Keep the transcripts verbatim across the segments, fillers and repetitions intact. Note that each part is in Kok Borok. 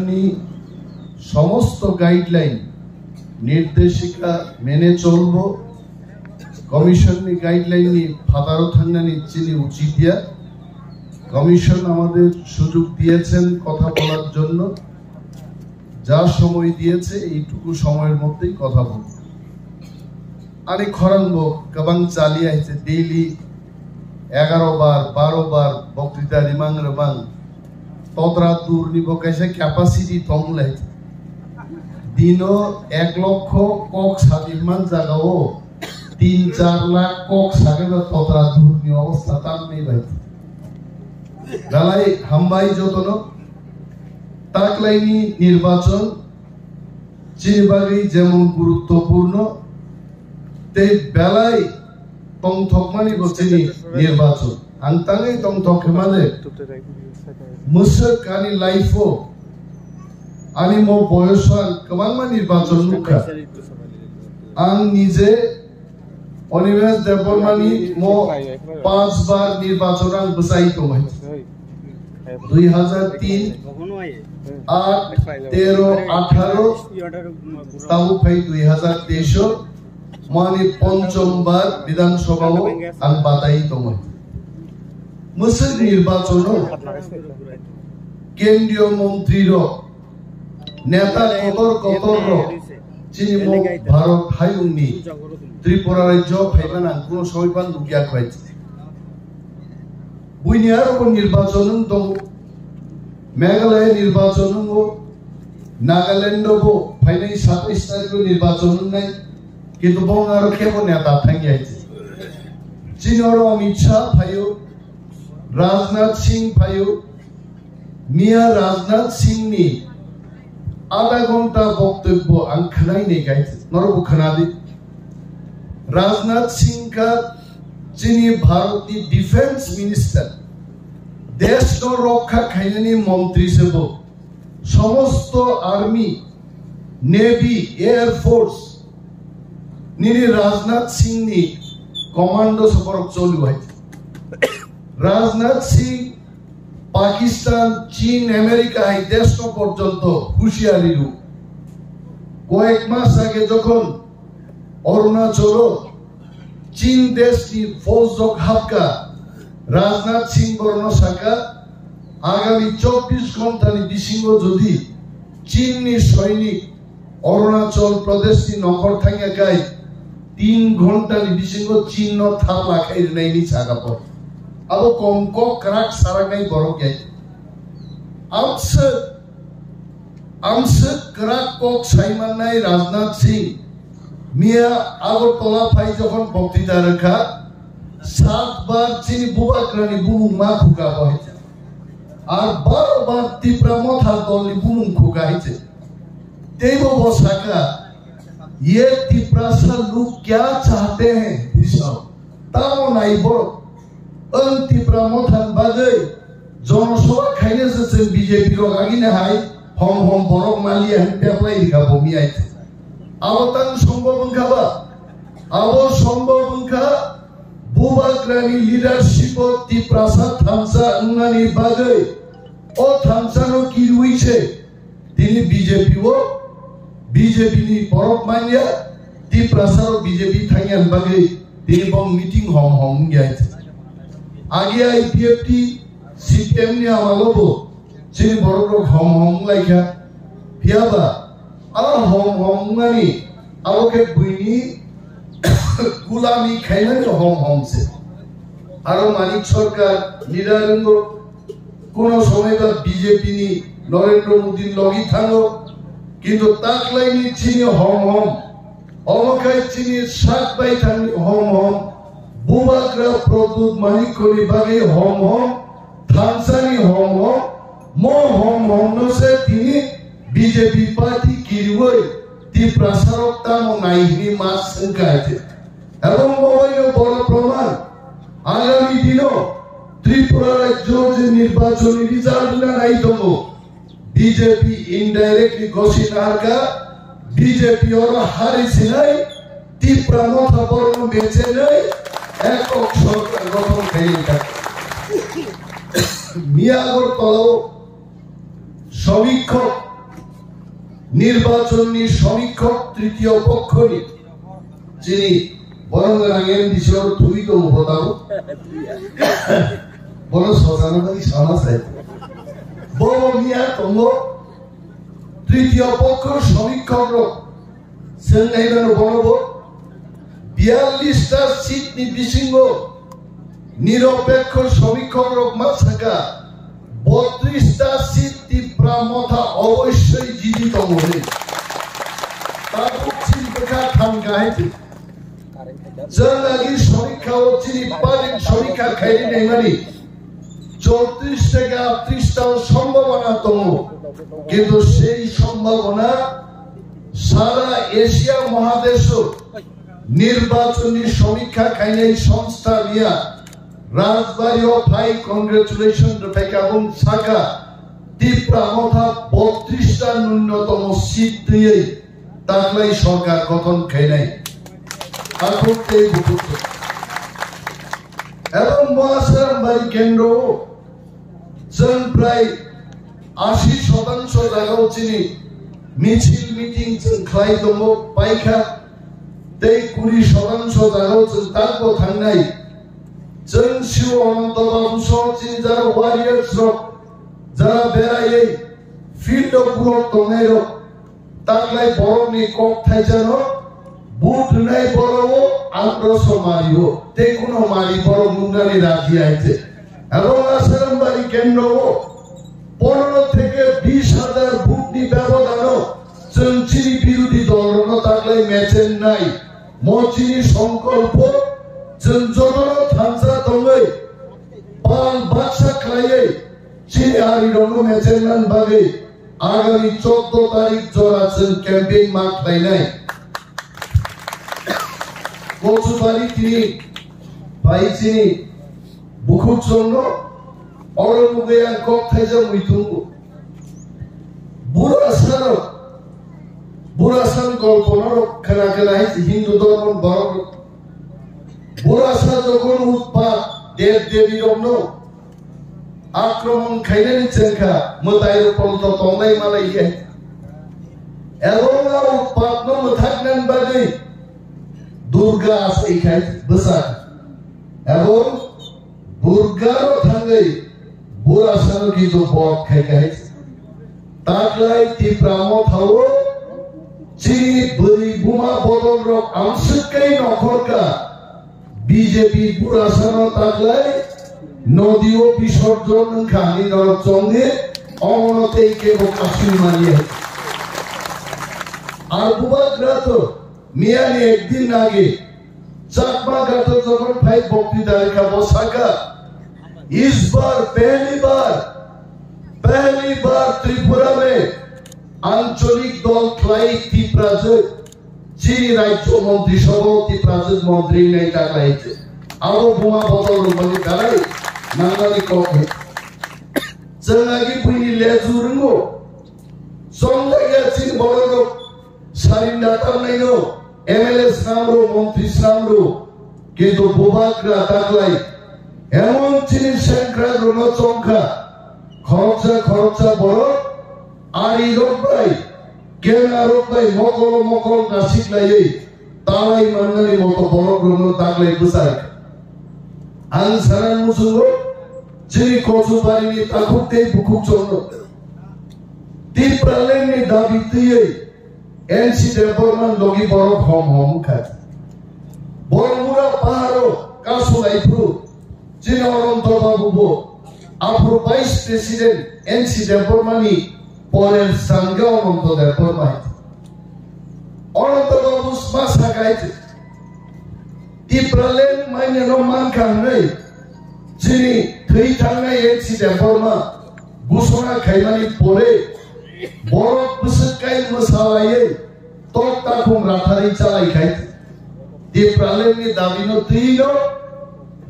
Ni সমস্ত গাইডলাইন, নির্দেশিকা মেনে চলব। কমিশননি গাইডলাইননি ফাতারো থাংনানি চিনি উচিত দিয়া। কমিশন আমাদের সুযোগ দিয়েছেন কথা বলার জন্য, যা সময় দিয়েছে এইটুকু সময়ের মধ্যেই কথা বলব। Ani khorang bo kwbang chali hai se, daily egaro bar, baro bar boktita rimang rimang. Totra durni bo kaisa capacity tong lai. Dino ek lokho kok sabi man jaga o tin char lakh kok sabi ba totra durni obostha tam ni bai. Dalai hambai jotono. Taklaini nirbachon chini bagwi jemon guruttopurno tei belai tongthokmani bo chini nirbachon. Ang tangwi tongthok khe male mwswk ani life o ani mo boyoso ang kwbangma nirbachon nukha. Ang nije Animesh Debbarmani mo panch bar nirbachon ang bwchai tongo. Dui hazar tin, aat, tero, atharo, tabuk phai dui hazar teis o mani ponchom bar Bidhan Sabha o ang batai tongo. Mwswk nirbachon o kendriyo montri rok Neta kotor kotor rok chini mo Bharat hayungni Tripura rajyo phaiman ang kuno somoi phan nukya khwai. Buini aro bo nirbachon wng tongo. Meghalaya nirbachon wngo. Nagaland bo phainai satais tarikh o nirbachon wngnai. Kintu bo aro kebo neta thangya. Chini oro Amit Shah phaio, Rajnath Singh phaio, Miya Rajnath Singh ni adha ghonta boktobbo ang khwnai nai gai norok bo khwnadi. Rajnath Singh kha chini Bharat ni Defense Minister, desh no rokha khainani montri se bo. Somosto army, navy, air force nini Rajnath Singh ni commando se borok choli hai. Rajnath Singh Pakistan, Chin, America hai deshno porjonto hushiyari rw. Koyek mas age jokhon Arunachalo Chin deshni fauj rok hapkha, Rajnath Singh borokno sakha, agami chobbish ghontani bisingo jodi Chinni soinik Arunachal Pradeshni nokhor thangya kai, tin ghontani bisingo Chinno thapla khai rwnaini sakha bo. Abo kom kok kwrak saraknai borok ya. Amswk, amswk kwrak kok saimannai Rajnath Singh miya Agartala phai jokhon boktita rwkha, sat bar chini bubagrani bumung ma khuka bo hai. Ar baro bar Tipra Motha dolni bumung khuka hai se. Teibo bo saka, "Ye Tiprasa log kya chahte hain?" Hisab. Tamo nai borok. Ang Tipra Motha ni bagwi jonosabha khaina se chwng B J P rok agini hai hom hom borok maliya hin peplai rikha bo miyai. Abo tang sombhob wngkha ba? Abo sombhob wngkha bubagrani leadership o Tiprasa thansa wngnani bagwi o thansa no kirwi se Tini B J P o, B J P ni borok manya, Tiprasa rok B J P thangya bagwi tini bo meeting hom hom wngya. Agi I P F T, C P M ni amalo bo chini borok rok hom hom wnglaikha. Phiyaba a hom hom wngnani abo khe buini gulami khainani hom hom se. Aro Manik Sarkar leader wngbo, Kuno somoi ba B J P ni Narendra Modi ni logi thango, kintu taklaini chini hom hom, omo khai chini sak baithangni hom hom, bubagra Pradyut Manikko ni bagwi hom hom, thansani hom hom, mo hom hom no se tini B J P party kiriwi Tiprasa rok tamo nai hini mas wngkha hai se. Ebong bo bai no boro proman, agami dino Tripura rajyo je nirbachoni result wngna nai tongo, B J P indirectly gosi naharkha, B J P oro hari sinai Tipra Motha borokno bechenai ekok sorkar gothon khaiyai kha. Miya Agartala o Samikkhok Nirbachonni somikhok tritiyo pokhoni chini borong gwnang M D C oro thwi tongo bo tabuk. Bono sojana bagwi sama sai. Bo miya tongo tritiyo pokho somikhok rok. Chwng naimano bono bo biyallis ta seat ni bisingo niropekho somikhok rok ma saka botris ta seat Tipra Motha obossoi jidi tongo hwnwi. Tabuk chini bwkha thang kahai twi. Chwng agi somikha o chini party somikha khairi naimani chowtris theke aatris ta o sombhabona tongo. Kintu sei sombhabona sara Asia Mahadesh o nirbachon ni somikha khainai songstha miya Rajbari o phai congratulation rwphaikha bung saka Tipra Motha botris ta nunnotomo seat twiwi taklai sorkar gothon khainai. Takhuk tei bukhuk. Ebong bo Asarambari kendro o chwng prai ashi shotangsho jagao chini michil meeting chwng khlai tongo paikha tei kuri shotangsho jagao chwng takbo thangnai. Chwng siwo Ananto Babu song chini jara warriors rok jara beraiwi field o kurok tongnai rok taklai borokni kok thaisano vote rwnai borok o androso mari o tei kuno mari borok nungnani raji hai se. Abo Asarambari kendro o pondro theke bis hajar vote ni bebodano chwng chini birodhi dol rokno taklai mechen nai mo chini songkolpo chwng jotono thansa tongwi pal baksa khlaiwi chini ari rokno mechen nani bagwi agami chordo tarik jora chwng campaign ma khlainai. Kochubari tini bai chini bukhuk chwngno oro nugwi ang kok thaijak mui tongo. Burasano, burasan golpono rok khna khna hai Hindu dhormo borok rok. Burasa jokhon utpat dev devi rokno akromon khainani chengkha mwtai rok polto tongnai malai khe. Ebong a utpatno mwthaknani bagwi Durga asai khai bwsa. Ebong Durgano thangwi burasano kintu bot khai khai. Taklai Tipra Mothao chini bwrwi buma bodol rok amswk kai nokhorka. B J P burasano taklai nodio bisorjon wngkha hwnwi norok chongdi, omono tei kebo kasui manya. Ar bubagra to miyani ekdin age Chakma Ghato jokhon phai bokti darikha bo saka, "Is bar pehli bar, pehli bar Tripura mein ancholik dol khlai Tiprajwk." Chini rajyo montri sabha o Tiprajwk montri wngnai ta khlai se. Abo buma bodol rwmani darai nangnani kok hai. Chwng agi buini leju rwngo. Chongjaya chini borok rok sarinda tamnaino M L A swnamrw, montri swnamrw. Kintu bubagra taklai emon chini sengkrak rwno chongkha. Khoroksa khoroksa borok ari rok bai Kena rok bai mokol mokol nasik laiwi talai mannani moto borok rokno taklai bwsai. Ang sana muchungo chini Kochubarini takhuk tei bukhuk chorno Tipraland ni dabi twiwi N C Debbarma logi borok hom hom wngkha. Bormura paharo kasu laiphuru Chini Ananto Babu bo aphuru Vice President N C Debbarma ni pore sangha Ananto Debbarma hai. Ananto Babu ma sakai Tipraland manya no mankha hwnwi chini thwi thangnai N C Debbarma ghosona khaimani pore borok bwswk kai mwsalaiwi tok takhum ratharwi chalai khai. Tipraland ni dabi no twi no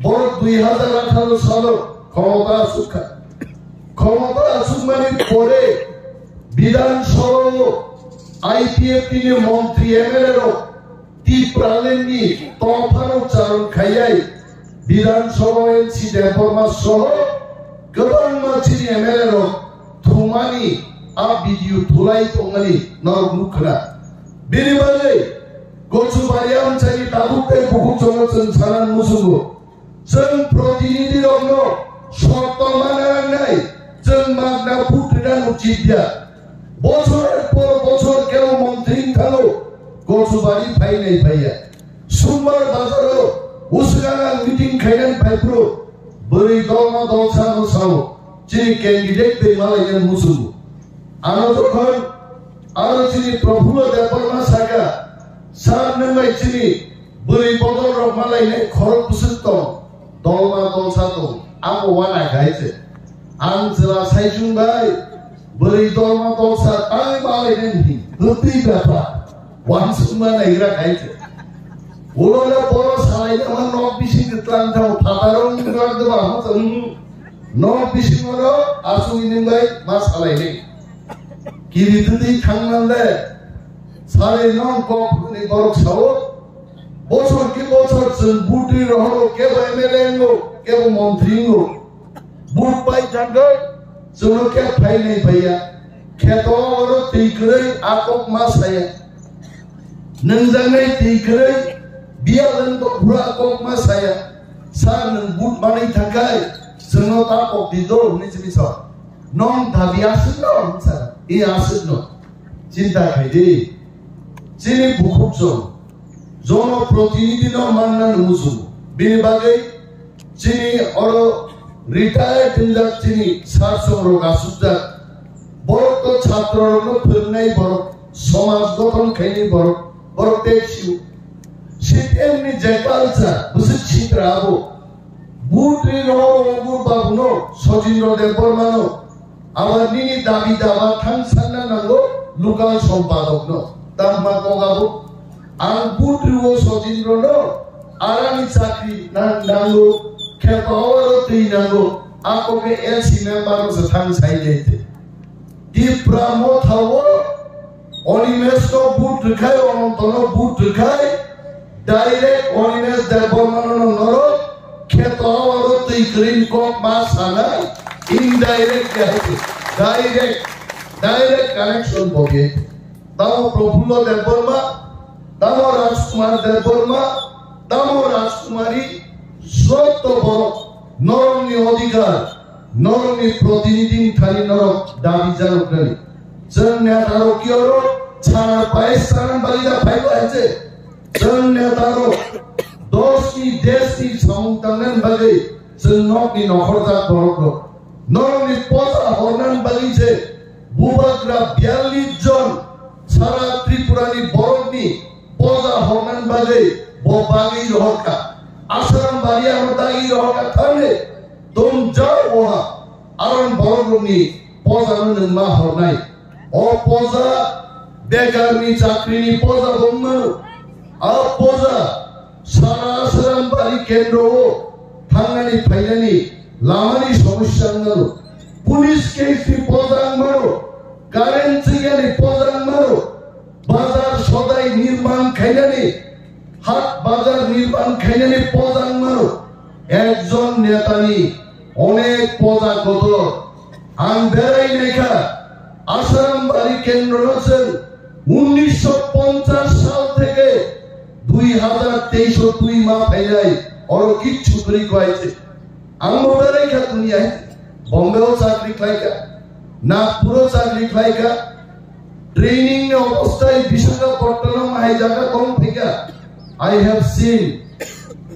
borok dui hazar atharo salo khomota asuk kha. Khomota asuk mani pore Bidhan Sabha o I P F T ni montri M L A rok Tipraland ni tongphano charon khaiyai Bidhan Sabha N C Debbarma soho kwbangma chini M L A rok thumani a video thulai tongmani norok nukkha. Bini bagwi Gochubari amchaini tabuk tei bukhuk chwngno chwng sanan muchungo. Chwng protinidhi rokno sotto mana nangnai, chwng magna vote rwna uchit ya. Bochor por bochor kebo montri wng thango, Gochubari phainai phaiya. Sumbar bazaro usganang meeting khainani phaiphuru bwrwi dolma dolsano sao, chini candidate twi malainani muchungo. Ano jokhon aro chini Prafullo Debbarma saka, sir, nwng bai chini bwrwi bodol rok malainai khorok bwswk tong, dolma dolsa tong, abo wana khai se. Ang chwla saichung bai bwrwi dolma dolsa tang malainani hin, bwtwi bapha. Wansukma naigra khai se. Ulo le boro salai nama nok bising kwtlang thang phataro wngkrak de ba hamo chang. Nok bising oro asung ini bai ma salai ni. Kiri twi thangnan le. Salai non kok ni borok sao. Bochor ki bochor chwng butri rohoro kebo M L A ngo, kebo montri ngo. But pai thangkhe chwngno khe phainai phaiya. Kheto oro twi kwrwi a kok ma saya. Nwngjaknai twi kwrwi biyalwng dophura kok ma saya. Sir, nwng but manwi thangkhai chwngno ta kok di do hwnwi simi sa. Nong dabi aswkno hwnsa. I aswkno. Chinta khai di. Chini bukhuk chwng. Jono protinidhi no manna numusu. Bini bagwi chini oro retired wngjak chini sir songrok asukjak. Borok to chhatro rokno phwrwngnai borok, somaj gothon khainai borok, borok tei siu. C P M ni je culture, bwswk sitra abo. Butri no Rongpur babu no, Sojindro Debbarma no, Abo nini dabi daba thang sanna nango local sompadokno. Tangma kok abo. Ang butri o Sojindrono arani chakri nang-, nango, kheto oro twi nango. Ako khe L C member no se thang sai de te. Tipra Motha o Onimesh no but rwkhai, Ononto no but rwkhai, direct Onimesh Debbarma no norok kheto oro twi kwrwi kok ma sanai, indirect ya hete, direct, direct connection bo ye. Tamo Prafullo Debbarma, tamo Rajkumar Debbarma, tamo Rajkumari, sotto borok norokni odhikar, norokni protinidhi thani norok dabi janok nani. Chwng neta rok yoro chana pais chana bagwi da phaibo hai se. Chwng neta rok dos ni desh ni samung tangnani bagwi chwng nokni nokhorjak borok rok. Norokni posa hornani bagwi se bubagra biyallis jon sara Tripura ni borokni posa hornani bagwi bo bagwi rohorkha. Asram bari ano dagi rohorkha thangni tong jao oha aron borok rokni posa no nwng ma hornai. O poja, bekarni chakrini poja bo wng mano. A poja, sara Asrambari kendro o thangnani phainani lamani somosya wng mano. Police case ni poja wng mano. Current chigani poja wng mano. Bazar sodai nirman khainani, hat bazar nirman khainani poja wng mano. Ekjon netani onek poja kotor. Ang berai naikha, Asrambari kendro no chwng unnisho ponchash sal theke dui hazar teis o twi ma phainai, oro kichu kwrwi kwai se. Ang bo berai kha duniya, Bombay o chakri khlai kha, Nagpur o chakri khlai kha, training ni obostai Visakhapatnam hai jaga tong phaikha. I have seen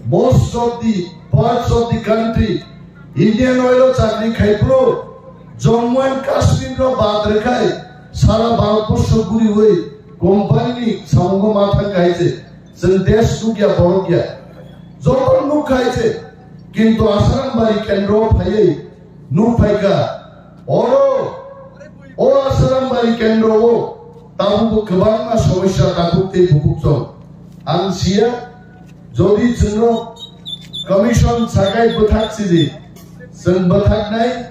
most of the parts of the country. Indian Oil o chakri khai phuru Jammu and Kashmir no bad rwkhai sara Bharatborsho guriwi company ni samungo ma thang khai se, chwng desh nukya borok ya. Joto nuk khai se, kintu Asrambari kendro phaiwi nuk phaikha. Oro, o Asrambari kendro o tabukbo kwbangma somosya takhuk tei bukhuk tong. Ang siya, jodi chwngno commission sakai bwthak sidi, chwng bwthaknai.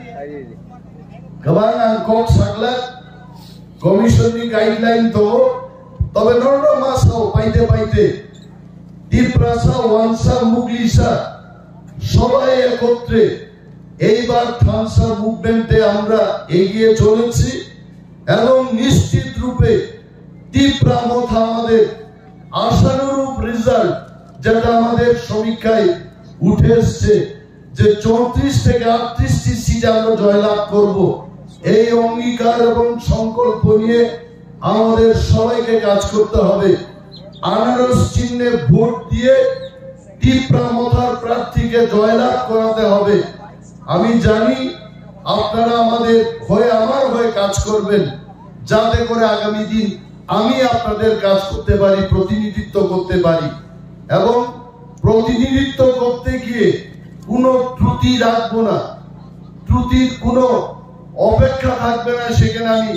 Kwbang ang kok sakla, commission ni guideline tongo, tobe norno ma sao paite paite, Tiprasa, Wansa, Muglisa, সবাই একত্রে এইবার থামসা মুভমেন্টে আমরা এগিয়ে চলেছি এবং নিশ্চিত রূপে তিপ্রা মথা আমাদের আশানুরূপ রেজাল্ট, যেটা আমাদের সমীক্ষায় উঠে এসছে যে চৌত্রিশ থেকে আটত্রিশটি সিট আমরা জয়লাভ করব। এই অঙ্গীকার এবং সংকল্প নিয়ে আমাদের সবাইকে কাজ করতে হবে। আনারস চিহ্নে ভোট দিয়ে তিপ্রা মথার প্রার্থীকে জয়লাভ করাতে হবে। আমি জানি আপনারা আমাদের হয়ে, আমার হয়ে কাজ করবেন, যাতে করে আগামী দিন আমি আপনাদের কাজ করতে পারি, প্রতিনিধিত্ব করতে পারি। এবং প্রতিনিধিত্ব করতে গিয়ে কোনো ত্রুটি রাখবো না, ত্রুটির কোনো অপেক্ষা থাকবে না, সেখানে আমি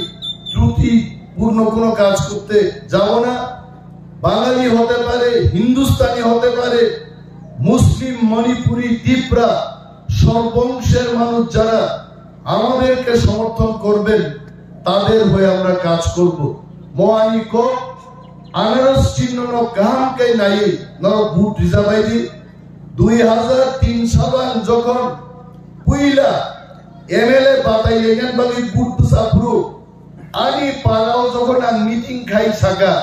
ত্রুটিপূর্ণ কোনো কাজ করতে যাব না। বাঙালি হতে পারে, হিন্দুস্তানি হতে পারে, মুসলিম, মণিপুরি, তিপ্রা, সর্বংশের মানুষ যারা আমাদেরকে সমর্থন করবেন, তাদের হয়ে আমরা কাজ করব। Mo ani kok anaros chinno no kaham khe naiwi norok vote rijabaidi. Dui hazar tin salan jokhon puila M L A batai lengan bagwi vote bwsa phuru ani parao jokhon ang meeting khai saka,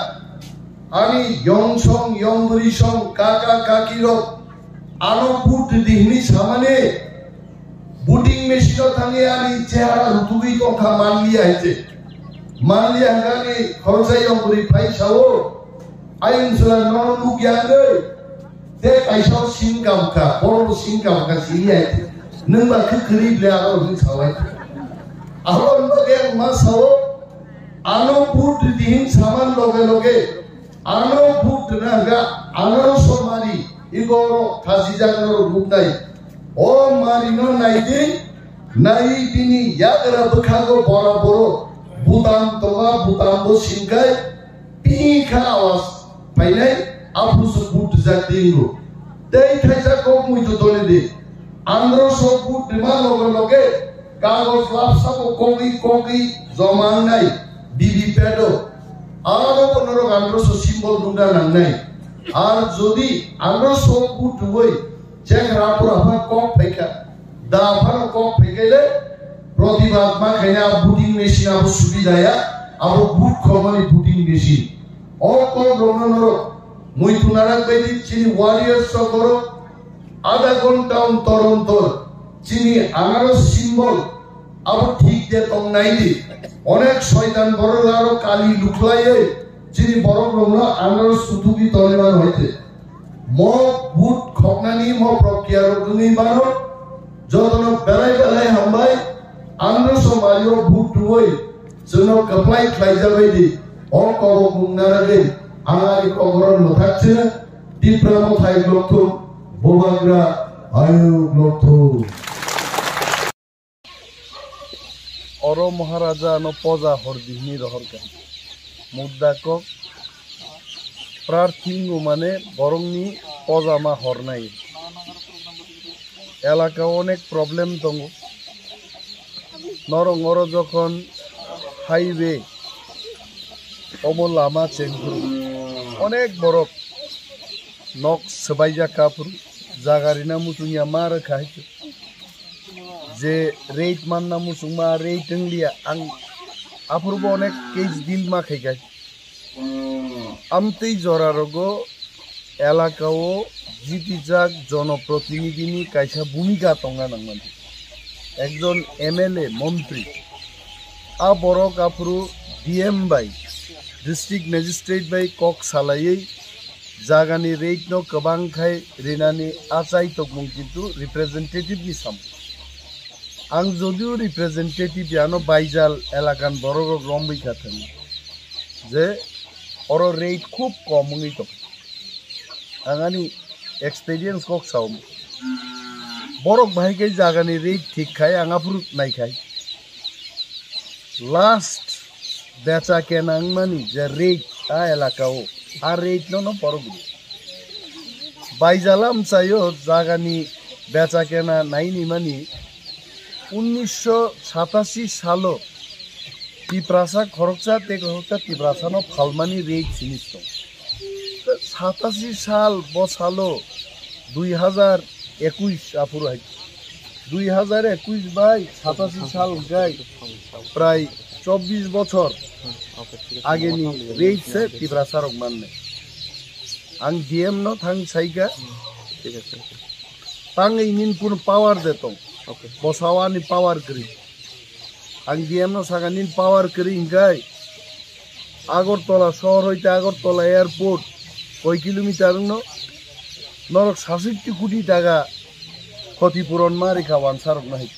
ani yongsong, yongbwrisong, kaka, kakirok ano vote ridi hwnwi samani voting machine-o thangwi ani chehara rutugwi tongkha manliya hai se. Manliya hwnkhe ani khoroksa yongbwrwi phai sao, "Ayung chwla nono nukya wngwi?" Tei kaisa o sing kamkha, borok bo sing kamkha, sini hai. Nwng ba khe kwrwi ble aro hwn sawai. Abo wngba khe ang ma sao, ano vote ridi hin saman loge loge, ano vote rwna hwnkha, ano somari, igo oro khasi jagano rwbuknai. O mari no nai di, nai bini yagra bwkhago bora boro, butam tonga, butam bo singkai, Pini kha awas phainai, aphuru se vote rijak di wngkhu. Tei thaisa kok muitu toni di. Androso vote rima loge loge kagoj lapsa bo kogwi kogwi joma wngnai, V V P A T o. Aro bo norok androso symbol nukna nangnai. Ar jodi androso vote rwui Chekra pura pha kok phaikha. Da phano kok phaikhaile protibad ma khaina voting machine abo subida ya, abo vote khormani voting machine. O kok rokno norok muitu narak baidi chini warriors rok oro adha ghonta ontor ontor chini anaros symbol abo thik de tong nai di. Onek soitan borok aro kali lukhlaiwi chini borok rokno anaros sutugwi tongwi mano hoite. Mo vote khoknani mo prokriya rok wngwi mano, jotono belai belai hambai, androso mario vote rwui chwngno kwplai khlai jabai di, o kobok mung naragwi ang ani kogoron mwthak se, Tipra Mothai Lokthum, Bubagra Ayuk Lokthum. Oro Maharaja no poja hor di hwnwi rohor kha. Mudda kok prarthi wngo mane borokni poja ma hornai. Elaka o onek problem tongo. Norok oro jokhon highway omo lama chengphuru onek borok nok swbaijak kaphuru jaga rina muchungya ma rwkha hai. Je rate manna muchungma rate wngliya, ang aphuru bo onek case deal ma khaikha. Amtwi jora rogo elaka o jitijak jonoprotinidhi ni kaisa bhumika tongna nangmani. Ekjon M L A montri, a borok aphuru D M bai, district magistrate bai kok salaiwi jagani rate no kwbang khai rinani achai tongmung kintu representative ni samung. Ang jodio representative yano baijal elakan borok rok romwi kha thang je oro rate khub kom wngwi tong. Ang ani experience kok sao. Borok bahai khe jagani rate thik khai ang aphuru nai khai. Last becha kena wngmani je rate a elaka o, a rate no no borok rw. Baijala mchaio jagani becha kena naini mani unnisho satasi salo Tiprasa khoroksa tei khoroksa Tiprasa no phalmani rate sini tong. Satasi sal bo salo dui hazar ekush aphuru hai. Dui hazar ekush bai satasi sal hwnkhe prai Chobbish bochor ageni rate se Tiprasa rok manne. Ang D M no thang saika, tangwi nini power de tong. Bosao ani power kwrwi. Ang D M no saka nini power kwrwi hingkai. Agartala sohor hoite Agartala airport koi kilometer wngno? Norok saswk ti koti taka khoti puron ma rikha wansarokno hai.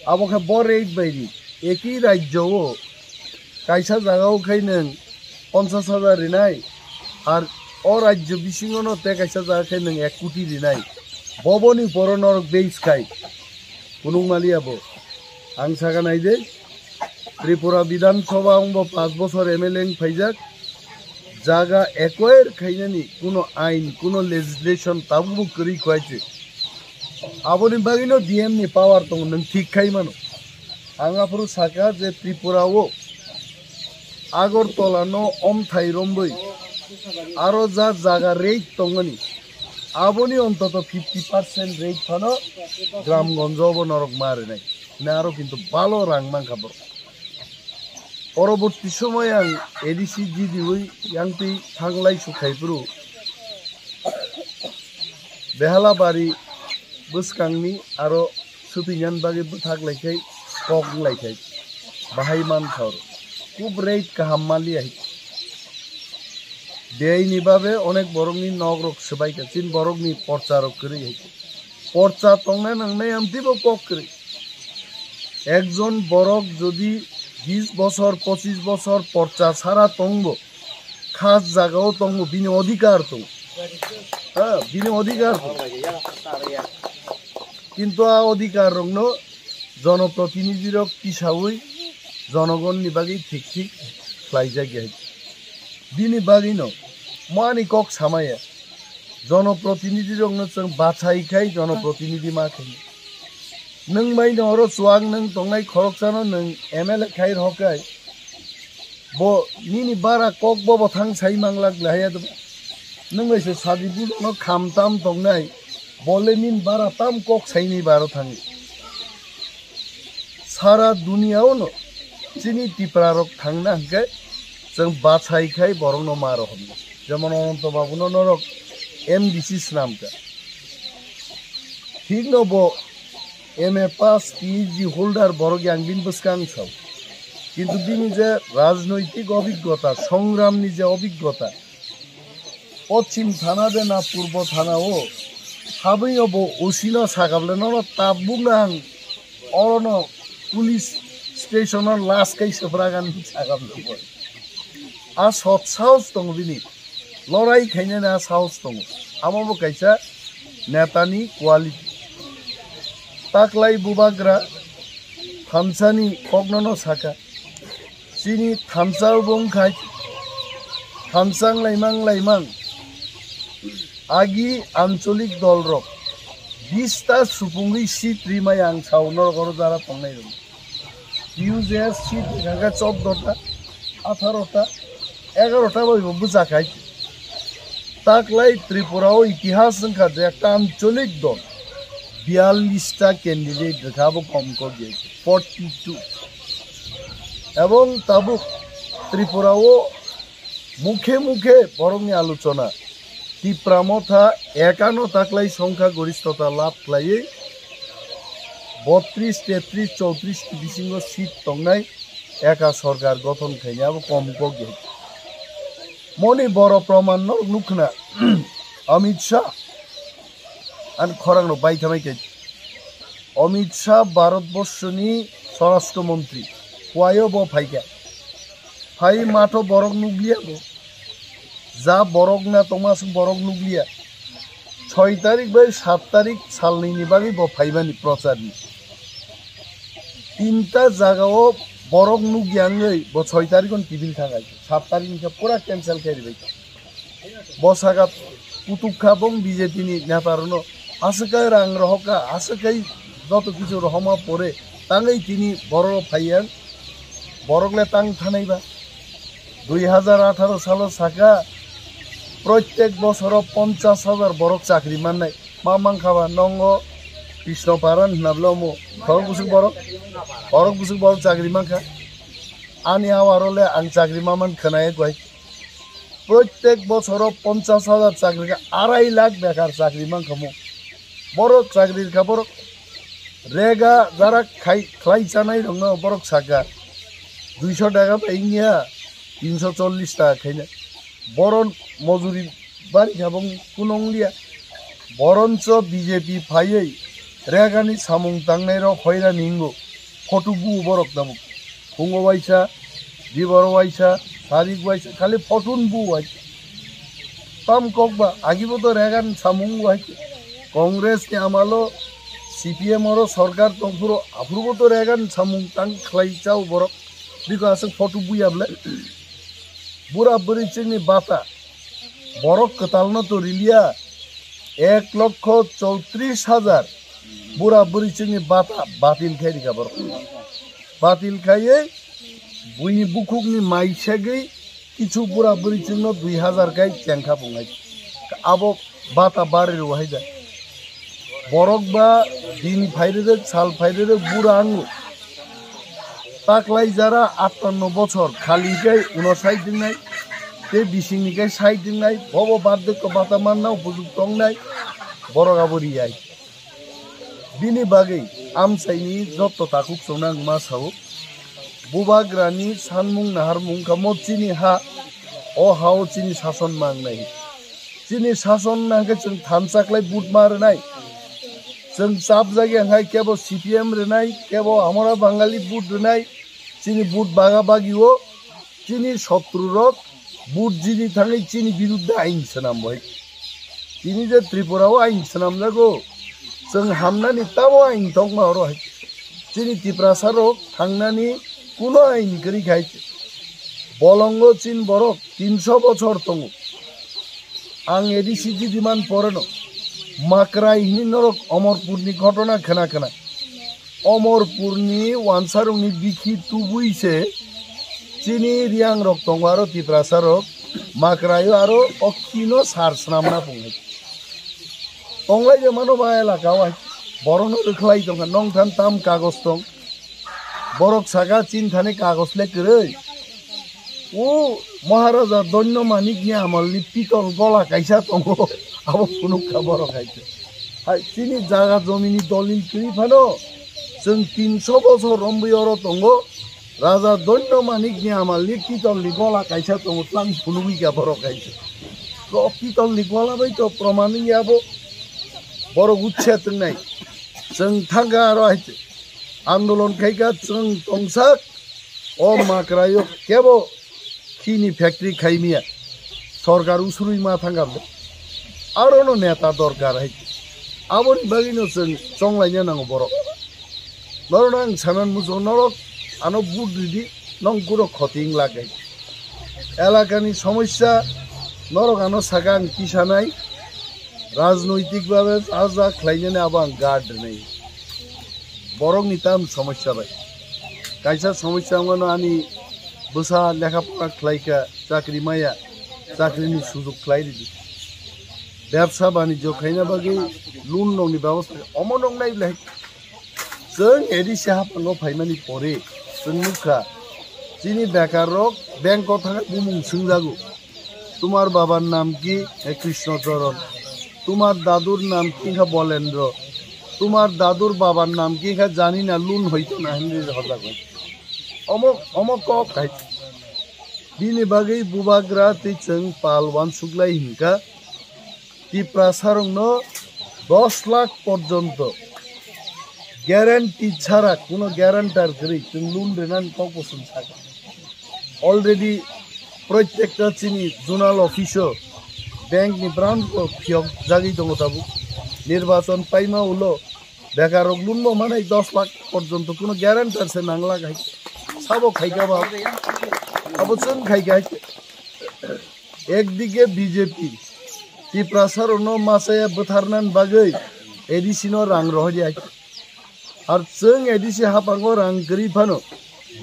Abo khe bo rate bai ri. Eki rajyo o kaisa jaga o khai nwng ponchas hajar rinai, ar o rajyo bisingo no te kaisa jaga khai nwng ek koti rinai. Boboni poro norok base khai. Kunung maliya bo. Ang saka nai de, Tripura Bidhan Sabha wngbo panch bochor M L A wng phaijak. Jaga acquire khainani kuno ain, kuno legislation tabukbo kwrwi khuaise. Aboni bagwino D M ni power tongo, nwng thik khai mano. Ang aphuru saka je Tripura o Agartala no omthai romwi aro ja jaga rate tongmani, aboni ontoto fifty percent rate phano Gramganj o bo norok ma rinai. Hwnwi aro kintu balo rang mankha borok. Poroborti somoy ang A D C G D wi yang twi thanglai sukhaipru. Behalabari bwskangni aro swtwinani bagwi bwthak laikhai, kok wnglaikhe bahai mankha oro. Kub rate kaham maliya hai. Biyai ni babe onek borokni nok rok swbaikha, chini borokni porcha rok kwrwi hai. Porcha tongna nangnai amtwi bo kok kwrwi. Ekjon borok jodi bis bochor, pochis bochor porcha sara tongbo, khas jagao tongbo, bini odhikar tongo. Ha, bini odhikar tongo. Kintu a odhikar rokno jonoprotinidhi rok tisawi jonogonni bagwi thik thik khlaijak ya. Bini bagwino mo ani kok samaya. Jonoprotinidhi rokno chwng bachai khai jonoprotinidhi ma khai. Nwng bai no oro chuak nwng tongnai khoroksano nwng M L A khai rw khai. Bo nini bara kok bo bo thang sai manglak le haya de. Nwng bai se sadi budo no kham tam tongnai. Bo le nini bara tam kok sai ni baro thangi. Sara duniya o no chini Tipra rok thangna hwnkhe chwng bachai khai borok no ma rohorno. Jemon Ananto Babu no norok M D C swnam kha. Thik no bo M A pass, P H D holder borok yang bini bwskang sao. Kintu bini je rajnoitik obiggota, songram ni je obiggota, Pochim thana de na purbo thana o, habwi o bo O C no sakable nono tabuk nang, oro no police station o last kai sefragan sakable bo. A sot sahos tongo bini. Lorai khainani a sahos tongo. Amo bo kaisa netani quality. Taklai bubagra thamsani koknono saka. Chini thamsa bo wngkha thamsa wnglaimang wnglaimang. Agi ancholik dolrok bista supungwi seat rimai ang sao norok oro jara tongnai rok. T U J S seat wngkha khe chouddota, atharota, egarota bai bo bwchakhai. Taklai Tripura o itihas wngkha je ekta ancholik dol biyallis ta candidate rwkha, abo kom kok ya, forty two. Ebong tabuk Tripura o mukhe mukhe borokni alochona. Tipra Motha ekano taklai songkha goristhota lab khlaiwi botris, tetris, chowtris ni bisingo seat tongnai eka sorkar gothon khaini abo kom kok ya. Moni boro proman no nukna Amit Shah. Ani khorang rok bai thamai khe Amit Shah Bharat Borshoni Swarashtra Montri, kuaio bo phaikha. Phai matho borok nukliya bo. Ja borok na tongma aswk borok nukliya. Soi tarik bai sat tarik salnwi ni bagwi bo phaimani prochar ni. Tinta jaga o borok nukya wngwi bo soi tarik on kibil thangkha. Sat tarik ni khe pura cancel khe ribai. Bo saka kutuk kha bong B J P ni neta rokno aswk khe rang rohokha, aswk khe joto kichu rohoma pore tangwi tini borok phaiya, borok le tang thanai ba. Dui hajar atharo salo saka proitek bosoro ponchas hajar borok chakri mannai. Ma mankha ba nongo Krishno Paran hwnablo omo khorok bwswk borok, khorok bwswk borok chakri mankha. Ani awaro le ang chakri maman khwnayak bai. Protek bochoro ponchas hajar chakri kha, arai lakh bekar chakri mankha mo. Borok chakri kha borok rega jara khai khlai chanai rokno borok saka duiso taka bai wngya tinsho chollish taka khaina. Boron mojuri bari kha bong kunong liya. Boroncho B J P phaiwi regani samung tangnai rok hoira ningo. Photo bu borok tabuk. Phungo waisa, dibor waisa, sarik waisa, khali photo bu waisa. Tam kok ba, agibo to regan samung waisa. Congress ni amalo C P M oro sorkar tongphuru, aphurubo to regan samung tang khlai chao borok. Biko aswk photo buya ble. Bura bwrwi chwngni bata. Borok kwtalno to riliya. Ek lokho chowtris hajar bura bwrwi chwngni bata batil khai rikha borok. Batil khaiwi buini bukhukni mai segwi kichu bura bwrwi chwngno dui hajar khai chengkha pungai. Abo bata bari rw hai da. Borok ba din phairwrwk, sal phairwrwk bura ango. Taklai jara attanno bochor khali kai uno sai dingnai, tei bisingni kai sai dingnai, bobo bardwkko bata manna upojukto wngnai, borok abo riyai. Bini bagwi amchaini jotto takhuk chwngno ang ma sao, bubagrani sanmung naharmung kha mo chini ha, o hao chini sason mangnai. Chini sason nangkhe chwng thansa khlai vote ma rwnai. Chwng chapjagya hai kebo C P M rwnai, kebo Amara Bangali vote rwnai. Chini vote baga bagio chini sotru rok vote jini thangwi chini biruddhe ain swnam bai. Chini je Tripura o ain swnamjago, chwng hamnani tamo ain tongma oro hai. Chini Tiprasa rok thangnani kuno ain kwrwi khai. Bolongo chin borok tinso bochor tongo. Ang A D C didiman poreno Makrai hini norok Omorpurni ghotona khna khna. Omorpurni wansarokni bikhi tubui se chini riyangrok tongo aro Tiprasarok Makraio aro okhino sar swnamna pungnai. Tonglai je mano ba elaka wai borokno rwkhlai tongkha nongthan tam kagos tong. Borok saka chinthani kagos le kwrwi. O Maharaja Doino Manikni amalni pitol gola kaisa tongo, abo phunukha borok hai khe. Hai chini jaga jomini dolil kwrwi phano chwng tinso bochor romwi oro tongo. Raja Doino Manikni amalni pitolni gola kaisa tongo, tlang phunugwi kha borok hai khe. O pitolni gola bai to proman wngya abo. Borok utsya tongnai. Chwng thangkha aro hai khe. Andolon khaikha chwng tongsak, o Makraio kebo khini factory khaimiya, sorkar usurui ma thangkha le. Arono neta dorkar hai. Aboni bagwino chwng chonglaina nango borok. Norokno ang saimano muchungo, norok ano vote ridi, nong kuro khoti wng lak hai. Elakani somosya norok ano saka ang tisanai, rajnoitik babe ja ja khlainani abo ang guard rwnai. Borokni tam somosya bai. Kaisa somosya wngmano ani bwsa lekha pora khlaikha, chakri maya, chakrini sujuk khlai ridi. Bebsa banijyo khaina bagwi loan rokni bebosta omo nok nai le. Chwng A D C haphango phaimani pore chwng nukha chini bekar rok bank o thangwi bumung swngjago. তোমার বাবার নাম কি? এ, কৃষ্ণচরণ। তোমার দাদুর নাম কি? হ্যাঁ, বলেন্দ্র। তোমার দাদুর বাবার নাম কি? হ্যাঁ, জানি না, লোন হইতো না, হেনরি হজা কয়। অমুক, অমুক কক খাই। Bini bagwi bubagra tei chwng pal uansuk lai hinkha, Tiprasarokno dos lakh porjonto guarantee chara, kuno guarantor kwrwi chwng loan rwnani kok bo chwng sakha. Already protekta chini zonal office o bank ni branch bo phiyok jagwi tongo tabuk. Nirbachon paima ulo bekar rok loan bo manai dos lakh porjonto kuno guarantor se nangla hai. Sabo khaikha ba? Abo chwng khaikha hai. Ekdike B J P Tiprasa rokno machaya bwtharnani bagwi A D C no rang rohorya. Ar chwng A D C haphango rang kwrwi phano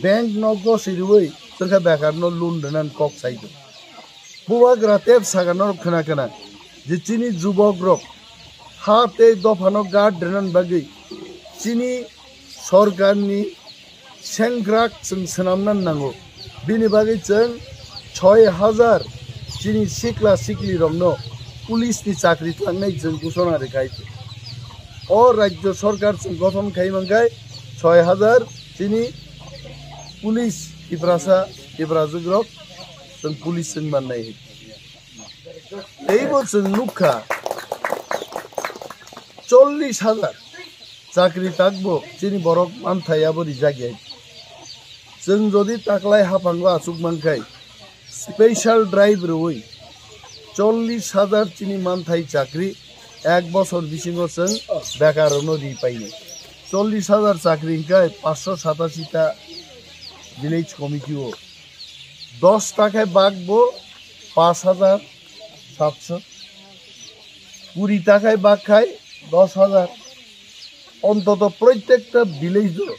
bank no gosi rwui chwngkha bekarno loan rwnani kok sai tongo. Bubagra tep saka norok khna khna je chini jubok rok ha tei dophano guard rwnani bagwi chini sorkarni sengkrak chwng swnamna nango. Bini bagwi chwng soi hajar chini sikla siklirokno police ni chakri tlangnai chwng ghosona rwkha. O rajyo sarkar chwng gothon khai mankhai soi hajar chini police Tiprasa, Tiprajwk rok chwng police chwng mannai. Teibo chwng nukha, chollish hajar chakri takbo chini borok manthai abo rijak ya. Chwng jodi taklai haphango achuk mankhai, special drive rwui chollish hajar chini manthai chakri ek bosor bisingo chwng bekarno ri painai. Chollish hajar chakri hwnkhe paanch sho satashi ta village committee o, dos ta khai bak bo paanch hajar satso, kuri ta khai bak khai dos hajar, ontoto proitekta village o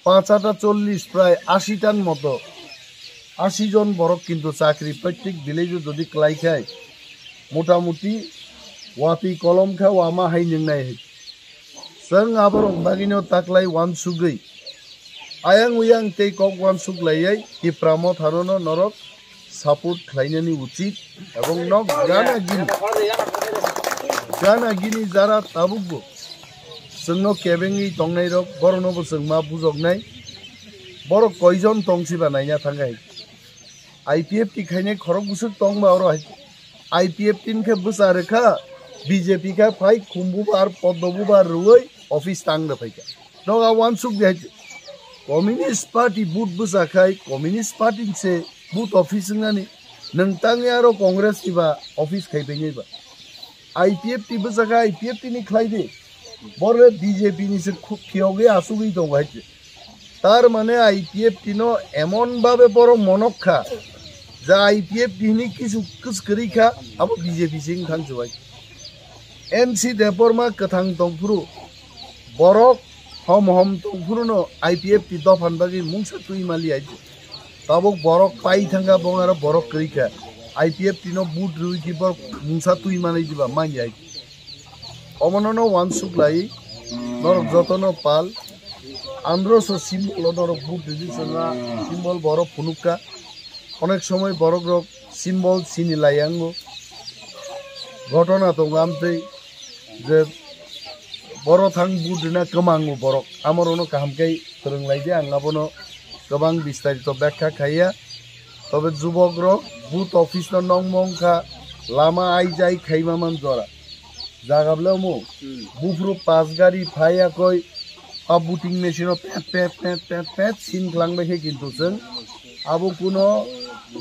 paanch aata chollish, prai ashi tan moto, ashi jon borok kintu chakri proitek village o jodi klai khai, motamuti watwi kolom khe wama hai nwngnai hai. Chwng aborok bagwino taklai uansugwi, ayang uyang tei kok uansuk laiwi Tipra Mothano no norok support khlainani uchit, ebong nok gana gini, gana gini jara tabukbo chwngno kebengwi tongnairok, borokno bo chwng ma bujoknai, borok koijon tongsiba naina thangkha hai. I P F T khainai khorok bwswk tongba oro hai. I P F T ni khe bwsa rwkha, B J P khe phai khumbubar, poddobubar rwui office tang rwphaikha. Noga uansuk di hai. Communist Party vote bwsa khai, Communist Party se vote office wngnani. Nwng tangwi aro Congress ni ba office khai phainai ba. I P F T bwsa kha, I P F T ni khlai di. Bore B J P ni se khu-, phiyogwi asugwi tongo hai se. Tar mane I P F T no emon babe borok monok kha, ja I P F T ni kisu kwskwrwi kha, abo B J P sing thang chubai. N C Debbarma kwthang tongphuru, borok hom hom tongphuru no I P F T dophan bagwi mungsa twi mali ai. Tabuk borok pai thangkha, bong aro borok kwrwi kha. I P F T no vote rwui khe borok mungsa twi manwi diba manya. Omono no uansuk lai, norok jotono pal. Andro so symbol o norok vote rwdi chwngna, symbol borok phunukha. Onek somoi borok rok symbol sini lai yango. Ghotona tongo amtwi je boro thang vote rwna kwmango borok. Amorono kaham khe kwrwng lai di, ang abono kwbang bistarito bekha khaiya. Tobe jubok rok booth office no nongmong kha, lama ai jai khaima man jora. Jaga bole omo, hmm, buphuru pas gari phai yakoi, a voting machine o pet, pet, pet, pet, pet, sin khlang bai khe kintu chwng. Abo kuno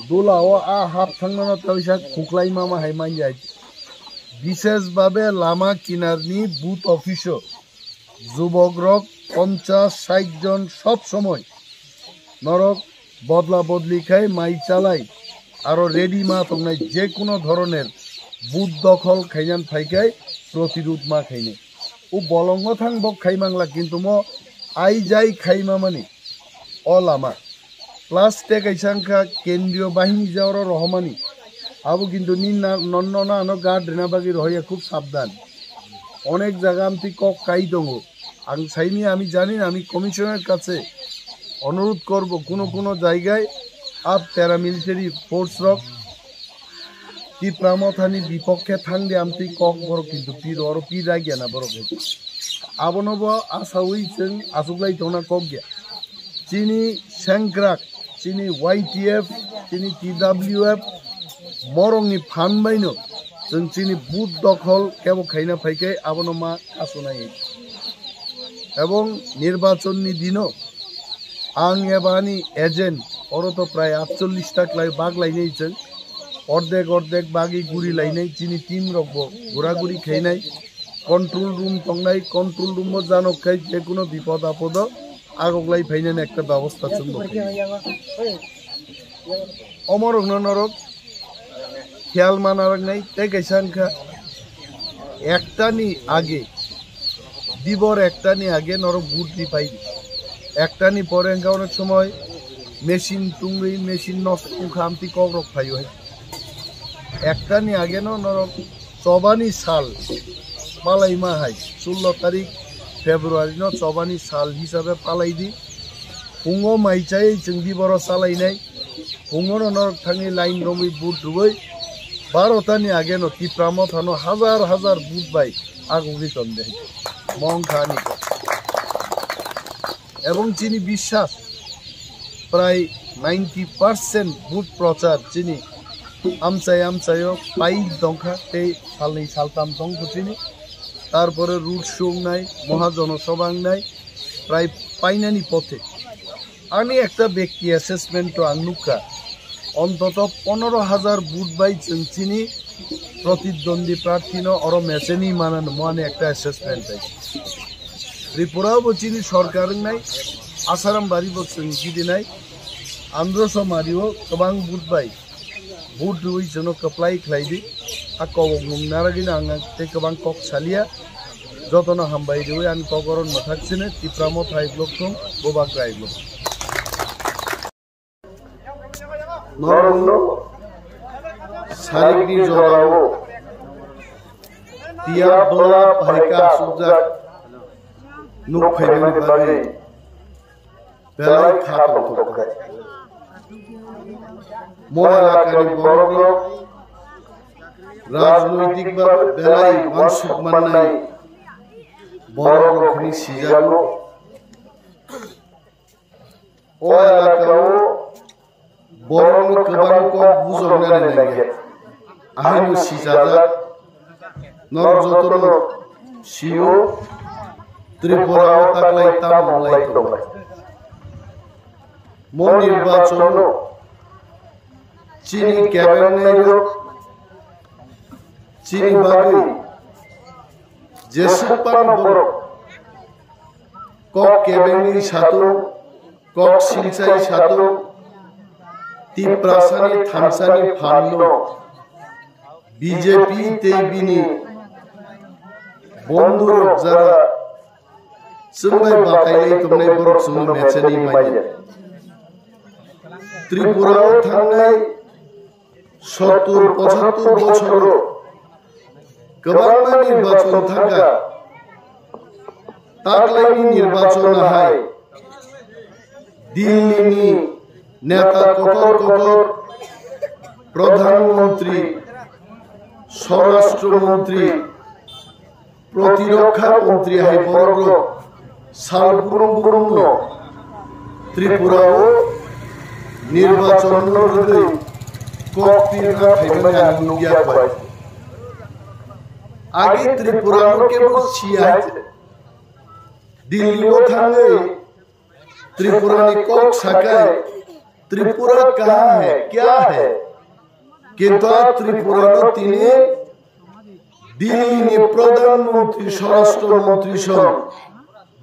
dula o a hap thangmano teisa khuklai mama hai man jai. Bishesh babe lama kinar ni booth office o jubok rok ponchas sait jon sob somoi norok bodla bodli khai mai chalai aro ready ma tongnai je kuno dhoroner booth dokhol khainan phaikhai protirud ma khainai. O bolongo thang bok khai mangla kintu mo ai jai khai mamani o lama. Plus te kaisa wngkha kendriyo bahini ja oro rohormani. Abo kintu ni na, nonno na ano guard rina bagwi rohorya, khub sabdan. Onek jaga amtwi kok kai tongo. Ang saini, ami jani na, ami commissioner kache onurudh korbo, kuno kuno jaigai ap paramilitary force rok Tipra Mothani bipokhe thangdi amtwi kok borok kintu piro oro pi ragya na borok hai. Abono bo asaui chwng achuklai tongna kok ya. Chini sengkrak, chini Y T F, chini T W F, morokni phan baino chwng chini booth dokhol kebo khaina phaikhai abono ma kasunai. Ebong nirbachonni dino ang eba ani agent oro to prai atchollish ta klai bak lainai chwng, ordek ordek bagwi guri lainai, chini team rok bo gura guri khainai, control room tongnai, control room o janok khai je kuno bipod apodo agoklai phainani ekta bebosta chwng bo khainai. Omorokno norok khiyal ma narwknai, tei kaisa wngkha ektani age, dibor ektani age norok vote di pai di. Ektani pore wngkha onek somoi machine tungwi machine nosto wngkha, amtwi kokrok phaio hai. Ektani age no norok chobani sal palaima hai, sullo tarik February no chobani sal hisabe palai di. Phungo mai chai chwng di boro salainai. Phungo no norok thangwi line romwi vote rwwi. Baro tani age no Tipra Motha no hazar hazar vote bai agugwi tongde. Mong kha ani kok. Ebong chini biswas prai ninety percent vote prochar chini amchai amchaio pai tongkha tei salnwi saltam tongkha chini. Tarpore road show wngnai, moha jonosabha wngnai, prai painani pothe. Ani ekta bekti assessment to ang nukha, ontoto ponoro hazar vote bai chwng chini protidwandi prarthi no oro mecheni manano mo ani ekta assessment hai. Tripura bo chini sorkar wngnai, Asaram bari bo chwng gidinai, Andhra somari o kwbang vote bai vote rwwi jono kwplai khlai di. A kok mung naragino ang tei kwbang kok salia. Jotono hambai rwwi ani kok oro mwthak sini Tipra Motha hai block thung, Bubagra hai block. Norokno sarikni jorao tiyar dola bahai ka asukjak nuk phaimani bagwi belai kha tongthok kha. Mo elakani borokrok rajnoitik ba belai uansuk mannai borokrok hwnwi sijago. O elakao borokno kwbang kok bujoknani nangya. Ahaino sijajak, norok jotono sio, Tripura o taklai tamo wng lai tongo. Mo nirbachon o chini kebengnai rok chini bagwi jeswk phano borok kok kebengwi satung, kok silsai satung, Tiprasani thansani phanno B J P tei bini bondhurok jara chwngbai batailai tongnai borok chwngno mechani manya. Tripura o thangnai sottur pochattur bochoro kwbangma nirbachon thangkha. Taklaini nirbachon hai Delhi ni neta kotor kotor, Pradhan Mantri, Swarashtra Mantri, Protirokha Mantri hai borokrok sal brum brumno Tripura o nirbachon no rwgwi kok pirna phaimani ang nukya bai. Agi Tripura no kebo siya hai. Delhi o thangwi Tripura ni kok sakai, Tripura kaha hai, kya hai? Kintu a Tripura no tini Delhi ni Pradhan Mantri, Swarashtra Mantri song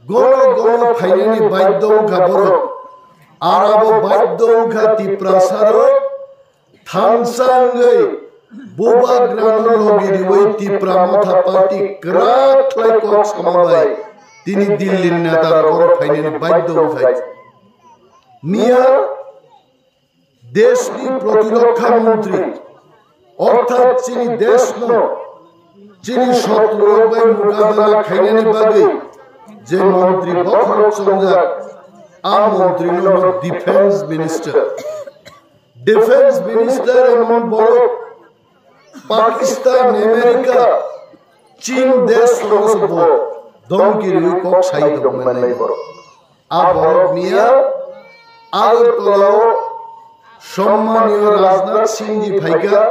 gono gono phainani baidhyo wngkha borok. Arabo baidhyo wngkha Tiprasa rok thansa wngwi Bubagra no logi riwi Tipra Motha Party kwrak khlai kok sama bai tini Delhi ni neta rok oro phainani baidhyo wngkha. Miya Deshni Protirokha Mantri, orthat chini deshno chini sotru rok bai mukabela khainani bagwi je mantri bokhorok chongjak, a mantri no Defense Minister. Defense Minister emon borok Pakistan, America, Chin desh rok se bo dongki riwi kok sai tongmani borok. A borok miya Agartala o Sommaniyo Rajnath Singh ji phaikha,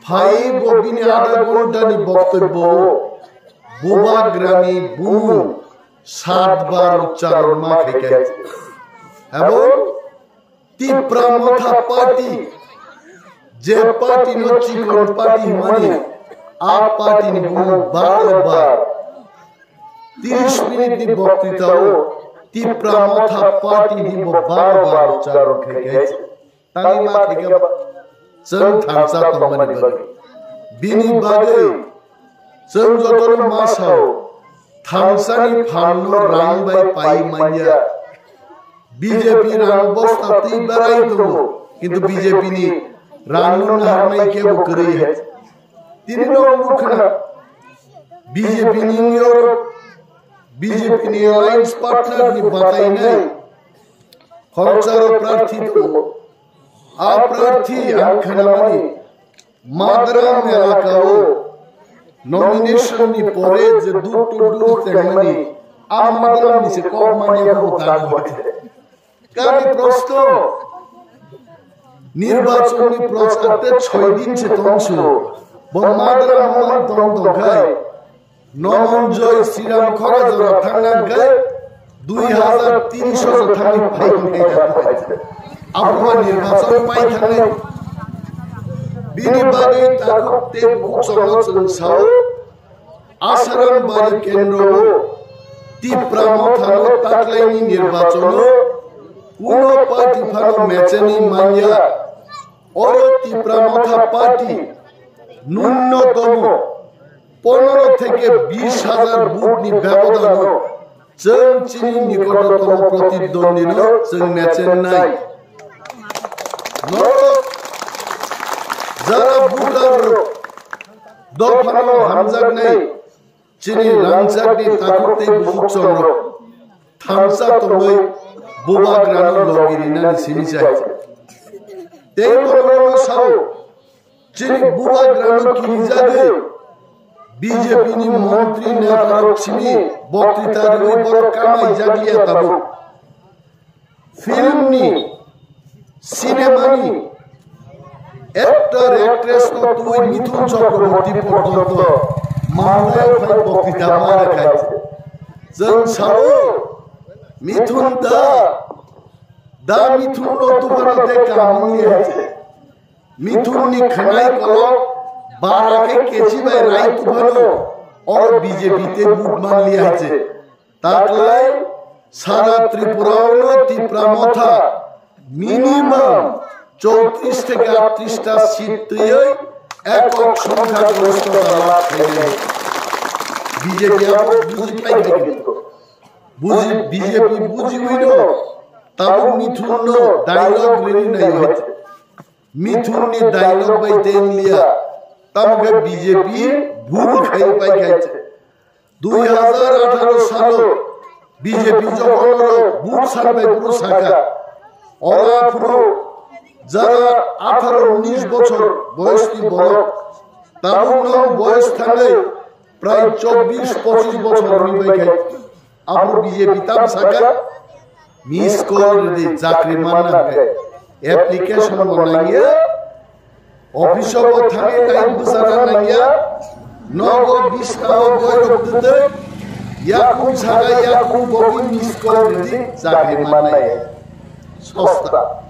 phai bo bini adha ghonta ni boktobyo o Bubagra ni bumung sat bar uchcharon ma khaikha. Ebong Tipra Motha Party, je party no chikon party hwnmani, a party ni bumung baro bar tris minute ni boktwita o Tipra Motha Party ni bo baro bar uchcharon khai khai tangwi ma khaikha ba chwng thansa tongmani bagwi. Bini bagwi chwng jotono ma sao, thansani phanno rang bai pai manya. B J P rang bosta twi berai tongo, kintu B J P ni rang no naharnai kebo kwrwi hai. Tini no wngkha B J P ni wngwi oro B J P ni alliance partner ni batainai Khoroksa rok prarthi tongo. A prarthi ang khnamani Madram elakao nomination ni pore je dur to dur tengmani a Madram ni se kok manya ko ta ko. Kami prosto nirbachon ni prochar te choi din se tongsu. Bo Madram man tong tong khai. Nomonjoy Sriram khora jora thangna hwnkhe dui hazar tris o thangwi phai hwnkhe. Abono nirbachon pai thangnai. Bini bagwi takhuk tei bukhuk chwngno chwng sao, Asaram bari kendro o Tipra Mothano taklaini nirbachono kuno party phano mecheni manya. Oro Tipra Motha party nunnotomo pondro theke bis hazar vote ni bebodano chwng chini nikototomo protidwandino chwng mechennai. Norok jara voter rok dophano hamjaknai chini rangchakni takhuk tei bukhuk chongrok thansa tongwi bubagrano logi rinani simi chai. Tei borokno sao, chini bubagrano kirijagwi B J P ni montri netarok simi boktita rwwi borok kamai jakliya tabuk. Film ni, cinema ni actor, actress no twi Mithun Chakraborty porjonto Malaya phai boktita ma rwkha. Chwng sao, Mithun da, da Mithun no tubano tei kamung ni hai. Mithun ni khwnai kolok bara khe kechi bai rai tubano oro B J P tei vote man li hai. Taklai sara Tripura o no Tipra Motha minimum chowtris theke aatris ta seat twiwi ekok songkha gosto dala khainai. B J P abo buji phai khai kintu. Buji, B J P buji wino tabuk Mithun no dialogue rwwi nai hai. Mithun ni dialogue bai teng liya. Tamo khe B J P bhul khai pai khai. Dui hazar atharo salo B J P jokhon oro vote sanbai phuru sakha, ora phuru jara atharo unis bochor boyos ni borok, tabuk no boyos thangwi prai chobbish pochish bochor wngwi bai khai. Abo B J P tam sakha, miss call rwdi chakri manna hwnkhe application bo nangya. Office o bo thangwi nai bwsarna nangya, nogo bisnao boirok twtwi, yakung saka yakung bogwi miss call rwdi chakri mannai. Sosta.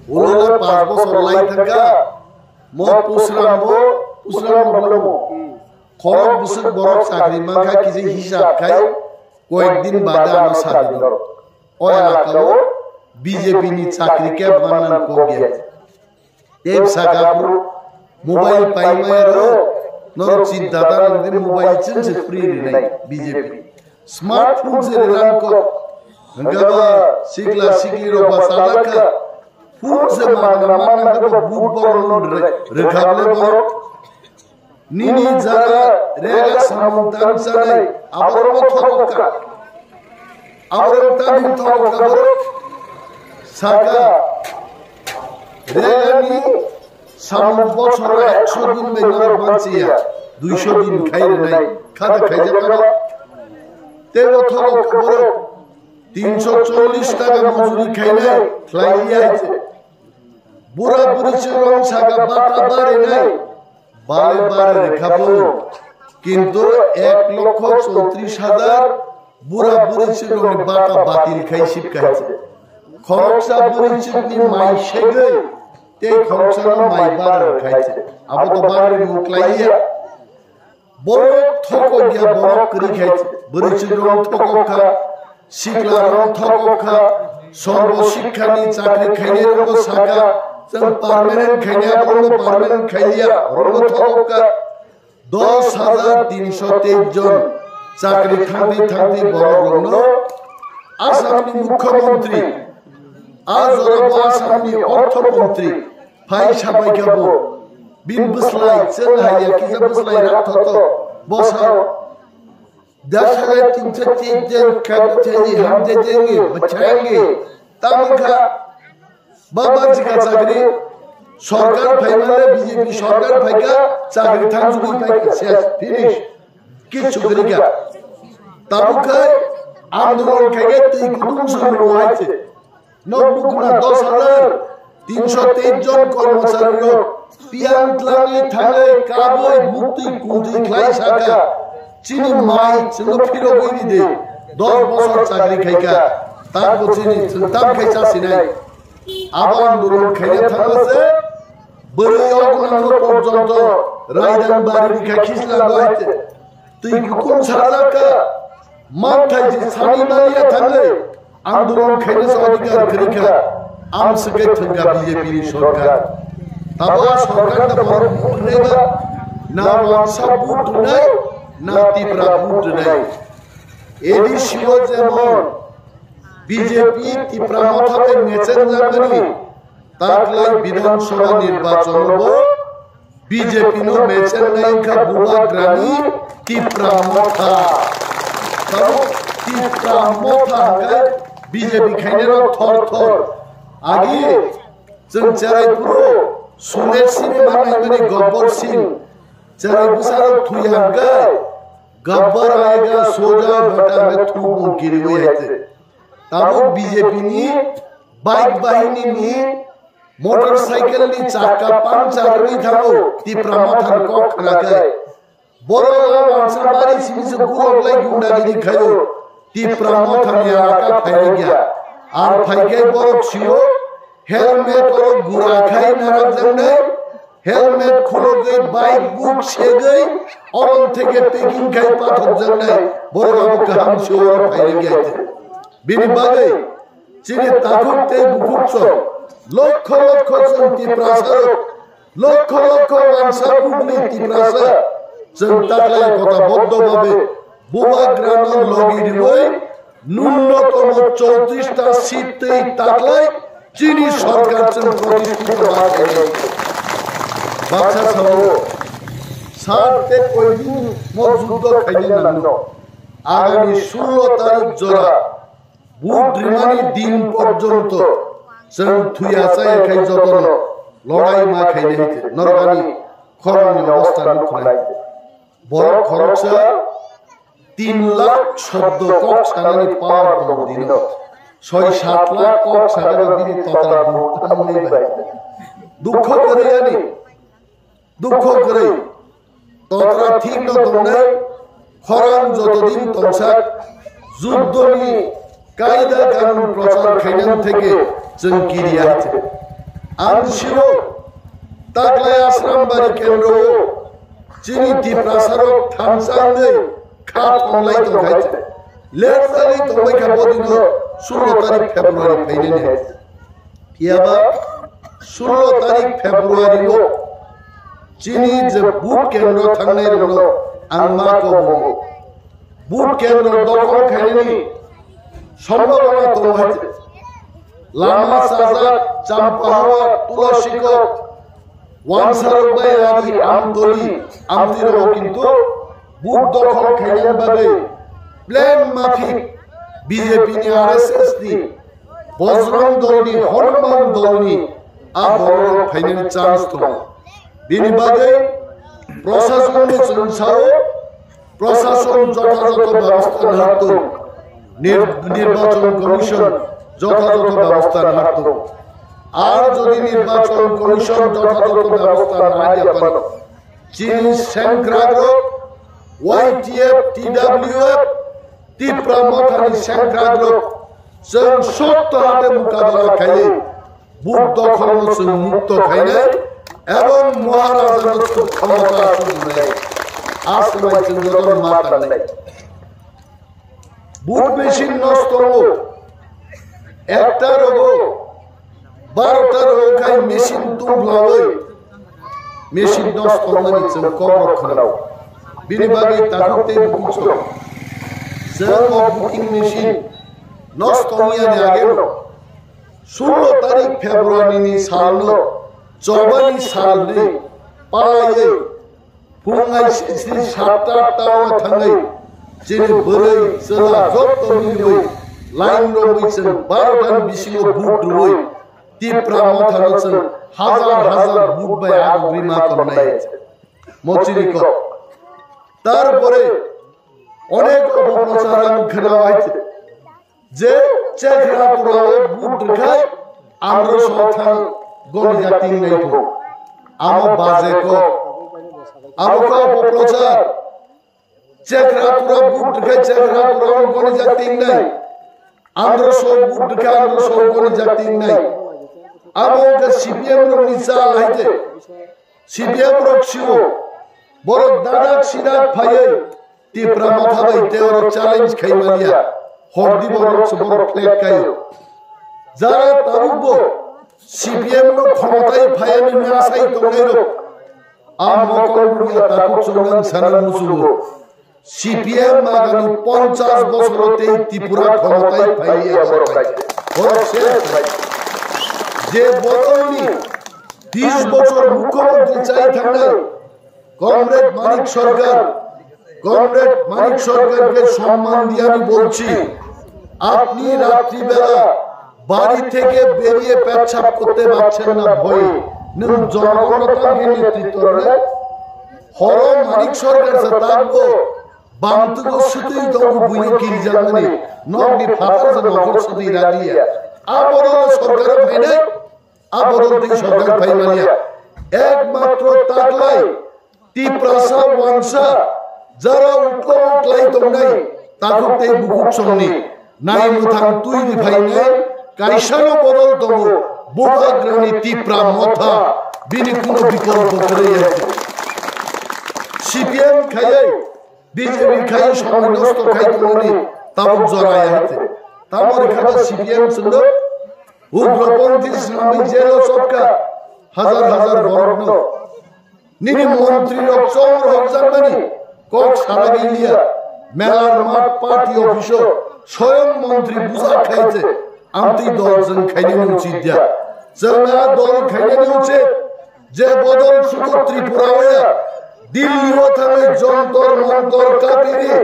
Ulo le panch bochor lai thangkha, mo pusram bo, pusram bo lomo. Khorok bwswk borok chakri mankha kisa hisab khai, koyek din bade ano sadi norok. O elakao B J P ni chakri khe manna kok ya. Tei bwsakhe aphuru mobile paimaya rok, norok chinta ta nang di mobile chwng se free rinai B J P. Smartphone se rirang kok. Hwnkhe ba sikla sikli rok ba chajak kha. Phone se magna manna khe bo but borok no rwkha le borok. Nini jaga rega samung tang chanai, aborok bo thokok kha. Aborok tani thokok kha borok. Saka rega ni samung bochoro ekso din bai norok manchiya, duiso din khai rwnai, khada khaijak kha ba. Tebo thokok kha borok, tinso chollish taka mojuri khainai, khlai liya hai se. Bura buri se rong saka bata barinai. Bale bare rwkha bo, kintu ek lokho chowtris hajar bura buri chwrwngni bata batil khai sip khai se. Khoroksa buri chwrwngni mai segwi tei khoroksano mai bare rwkhai se. Abo to bare rwmung klai ya. Borok thokok ya, borok kwrwi khai se. Buri chwrwng thokok kha, sikla rok thokok kha, sorbo sikha ni chakri khainai rokbo sakha, chwng permanent khainai aborokno permanent khaiya, borokno thokok kha. Dos hajar tinso teis jon chakri thangtwi thangtwi borok rokno Assam ni Mukhyamantri, a jora bo Assam ni Ortho Mantri phai sapai kha bo, bini bwslai chwng hai ya kisa bwslai rak thoto bo sao. Dasare tinsa tijeng kati tiji hamje jengi bachangi. Tamo kha, baba jika chakri, sorkar phaimale B J P sorkar phaikha, chakri thangjugwi paikha, ses, finish. Kichu kwrwikha. Tamo khai, andolon khaikhe twi kutung songmung waise. Nok nukuna dos hajar tinsho teis jon kormochari rok piyang tlangwi thangwi kabwi muktwi kuntwi khlai sakha. Chini mai chwngno phirogwi ridi, dos bosor chakri khaikha. Tamo chini chwng tam khai chasinai. Abo andolon khaina thangma se bwrwi oknangno porjonto raidang bari rikha khislango hai se. Twi kutung sarjakha, manthai je sani manya thangwi andolon khaina se adhikar kwrwikha, amswkhe thwngkha B J P ni sorkar. Tabo a sorkar da borok vote rwnaiba, na wansa vote rwnai, na Tipra vote rwnai. A D C o jemon B J P Tipra Motha bai mecheng langmani, taklai Bidhan Sabha nirbachon bo B J P no mecheng nai wngkha Bubagrani Tipra Motha. Tabuk Tipra Motha hwnkhe B J P khainai rok thor thor. Agi chwng cherai phuru Sumer Singh ma naimani Gabbar Singh cherai bwsarok thuya hwnkhe Gabbar aega soja bata hwnkhe thubung kiriwi hai se. Tabuk B J P ni bike bahini ni motorcycle ni chakka puncture wngwi thango Tipra Mothani kok khna khe. Borok o wansa bari simi se gurok lai gundagiri khaio. Tipra Mothani alaka phairikya. Ar phaikhe borok sio helmet o gura khai narakjaknai. Helmet khulogwi bike buk segwi orom theke packing khai pathokjaknai. Borok abo kaham se oro phairikya. Bini bagwi chini takhuk tei bukhuk chwng lokho lokho chwng Tiprasa rok, lokho lokho wansa bukni Tiprasa chwng taklai kota boddo babe Bubagrano logi riwi nunnotomo chowtris ta seat twi taklai chini sorkar chwng protishthito ma khainai. Baksa sao, sar tei koidin mo juddo khaina nangno. Agami sullo tarik jora vote rimani din porjonto chwng thuya chaya khai jotono lorai ma khainai hwnkhe norokni khorangni obostha nukhnai. Borok khoroksa tin lakh shobdo kok sanani power tongo dino. Soi sat lakh kok sagano bini total vote tangwi bai. Dukho kwrwi ani. Dukho kwrwi, totra thikno tongnai, khorang joto din tongsak, juddoni kaida kanun prochar khainani theke chwng kiriya hai se. Ang siro, taklai Asrambari kendro o, chini Tiprasarok thansa wngwi kha tonglai tong hai se. Lerjagwi tongbai kha bodino sullo tarik February phainani hai se. Phiyaba sullo tarik February o chini je vote kendro thangnai rokno ang ma kobo. Vote kendro dokhol khainani sombhabona tongo hai se. Lama chajak, Champahawa, Tulasikot, Wansarok bai ari Amtoli, Amtwi rogo kintu vote dokhol khainani bagwi plan mafik B J P ni R S S ni Bojrang dolni, Hanuman dolni a bororok phainani chance tongo. Bini bagwi prosasonno chwng sao, prosason jothajoto bebostha nahartung, nir-, nirbachon commission jothajoto bebostha nahartung. Ar jodi nirbachon commission jothajoto bebostha nahar ya phano, chini sengkrakrok, Y T F, T W F, Tipra Mothani sengkrakrok, chwng sotto hate mukabala khaiwi vote dokholno chwng mukto khainai ebong Maharajano chwng khomota sujunai. Aswk bai chwng jotono ma tangnai. Vote machine nosto tongo. Ekta rogo, barota rogo khai machine tungphlawi machine nosto tongnani chwng kokrok khwnao. Bini bagwi takhuk tei bukuchwng chwng o voting machine nosto tongyani ageno sullo tarik February ni salno chobani salni palaiwi phungnai sisri satta atta o thangwi chini bwrwi chwla jotto miliwi line romwi chwng barota ni bisingo vote rwwi Tipra Mothano chwng hazar hazar vote bai agugwi ma tonnai. Mochiriko. Tarpore onek opoprochar ang khwnao hai je chekra turao vote rwkhai andro sothang goni jating nai phu. Amo baje ko. Abo ko opoprochar. Chekra tura vote rwkhai chekra tura goni jating nai. Andro so vote rwkhai andro so goni jating nai. Abo ka C P M rokni chal hai je. C P M rok siwo. Borok dadak sidak phaiwi Tipra Motha bai tei oro challenge khai manya. Hordi borok se borok flag kaio. Jara tabukbo C P M no khomotai phaiani nasai tongnai rok. A mokol rwya takhuk chongnang sana musugo. C P M agami ponchash bosoro tei Tripura khomotai phaiya borok hai. Borok se je bodolni bish bosor mukhyamantri chai thangnai Comrade Manik Sarkar, Comrade Manik Sarkarke সম্মান দিয়ে আমি বলছি, আপনি রাত্রিবেলা বাড়ি থেকে বেরিয়ে পেচ্ছাপ করতে পারছেন না ভয়ে, nung জনগণ তাকে নেতৃত্ব দেন। Horo Manik Sarkar se tangbo, bamtugo sutwi tongo buino kirijakmani, nokni phatar se nokhor sutwi raliya. Abodol sorkar phainai, abodol twi sorkar phaimaniya. Ekmatro taklai, Tiprasa wansa, jara uklo uklai tongnai, takhuk tei bukhuk songni, nai mwthang twi riphainai, kaisano bodol tongo, bubagrani Tipra Motha, bini kuno bikolpo kwrwi ya. C P M khaiwi, B J P khai somoi nosto khai tongmani tabuk jora ya hai te. Tamo rikha ba C P M chwngno ugroponthi swnamwi jelo chopka hajar hajar borokno. Nini montri rok chong rok jakmani kok sara giliya. Melar mat party office o soyong montri bujak khai te amtwi dol chwng khainani uchit ya. Chwng a dol khainani uchit. Je bodol sudu Tripura o ya, Delhi o thangwi jontor montor kapiri,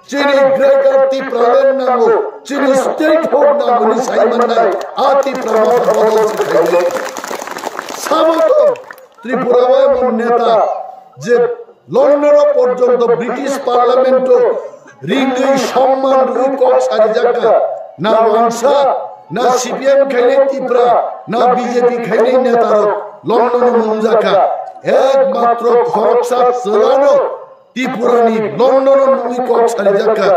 chini Greater Tipraland nango, chini statehood nango ni sai mannai, a Tipra Motha bodol se khainai. Saboto Tripura o emon neta je London o porjonto British Parliament o ringwi somman rwi kok sarijak kha. Na wansa, na C P M khainai Tipra, na B J P khainai netarok London o mwngjak kha. Ekmatro khoroksa chwlano Tripura ni London o nungwi kok sarijak kha.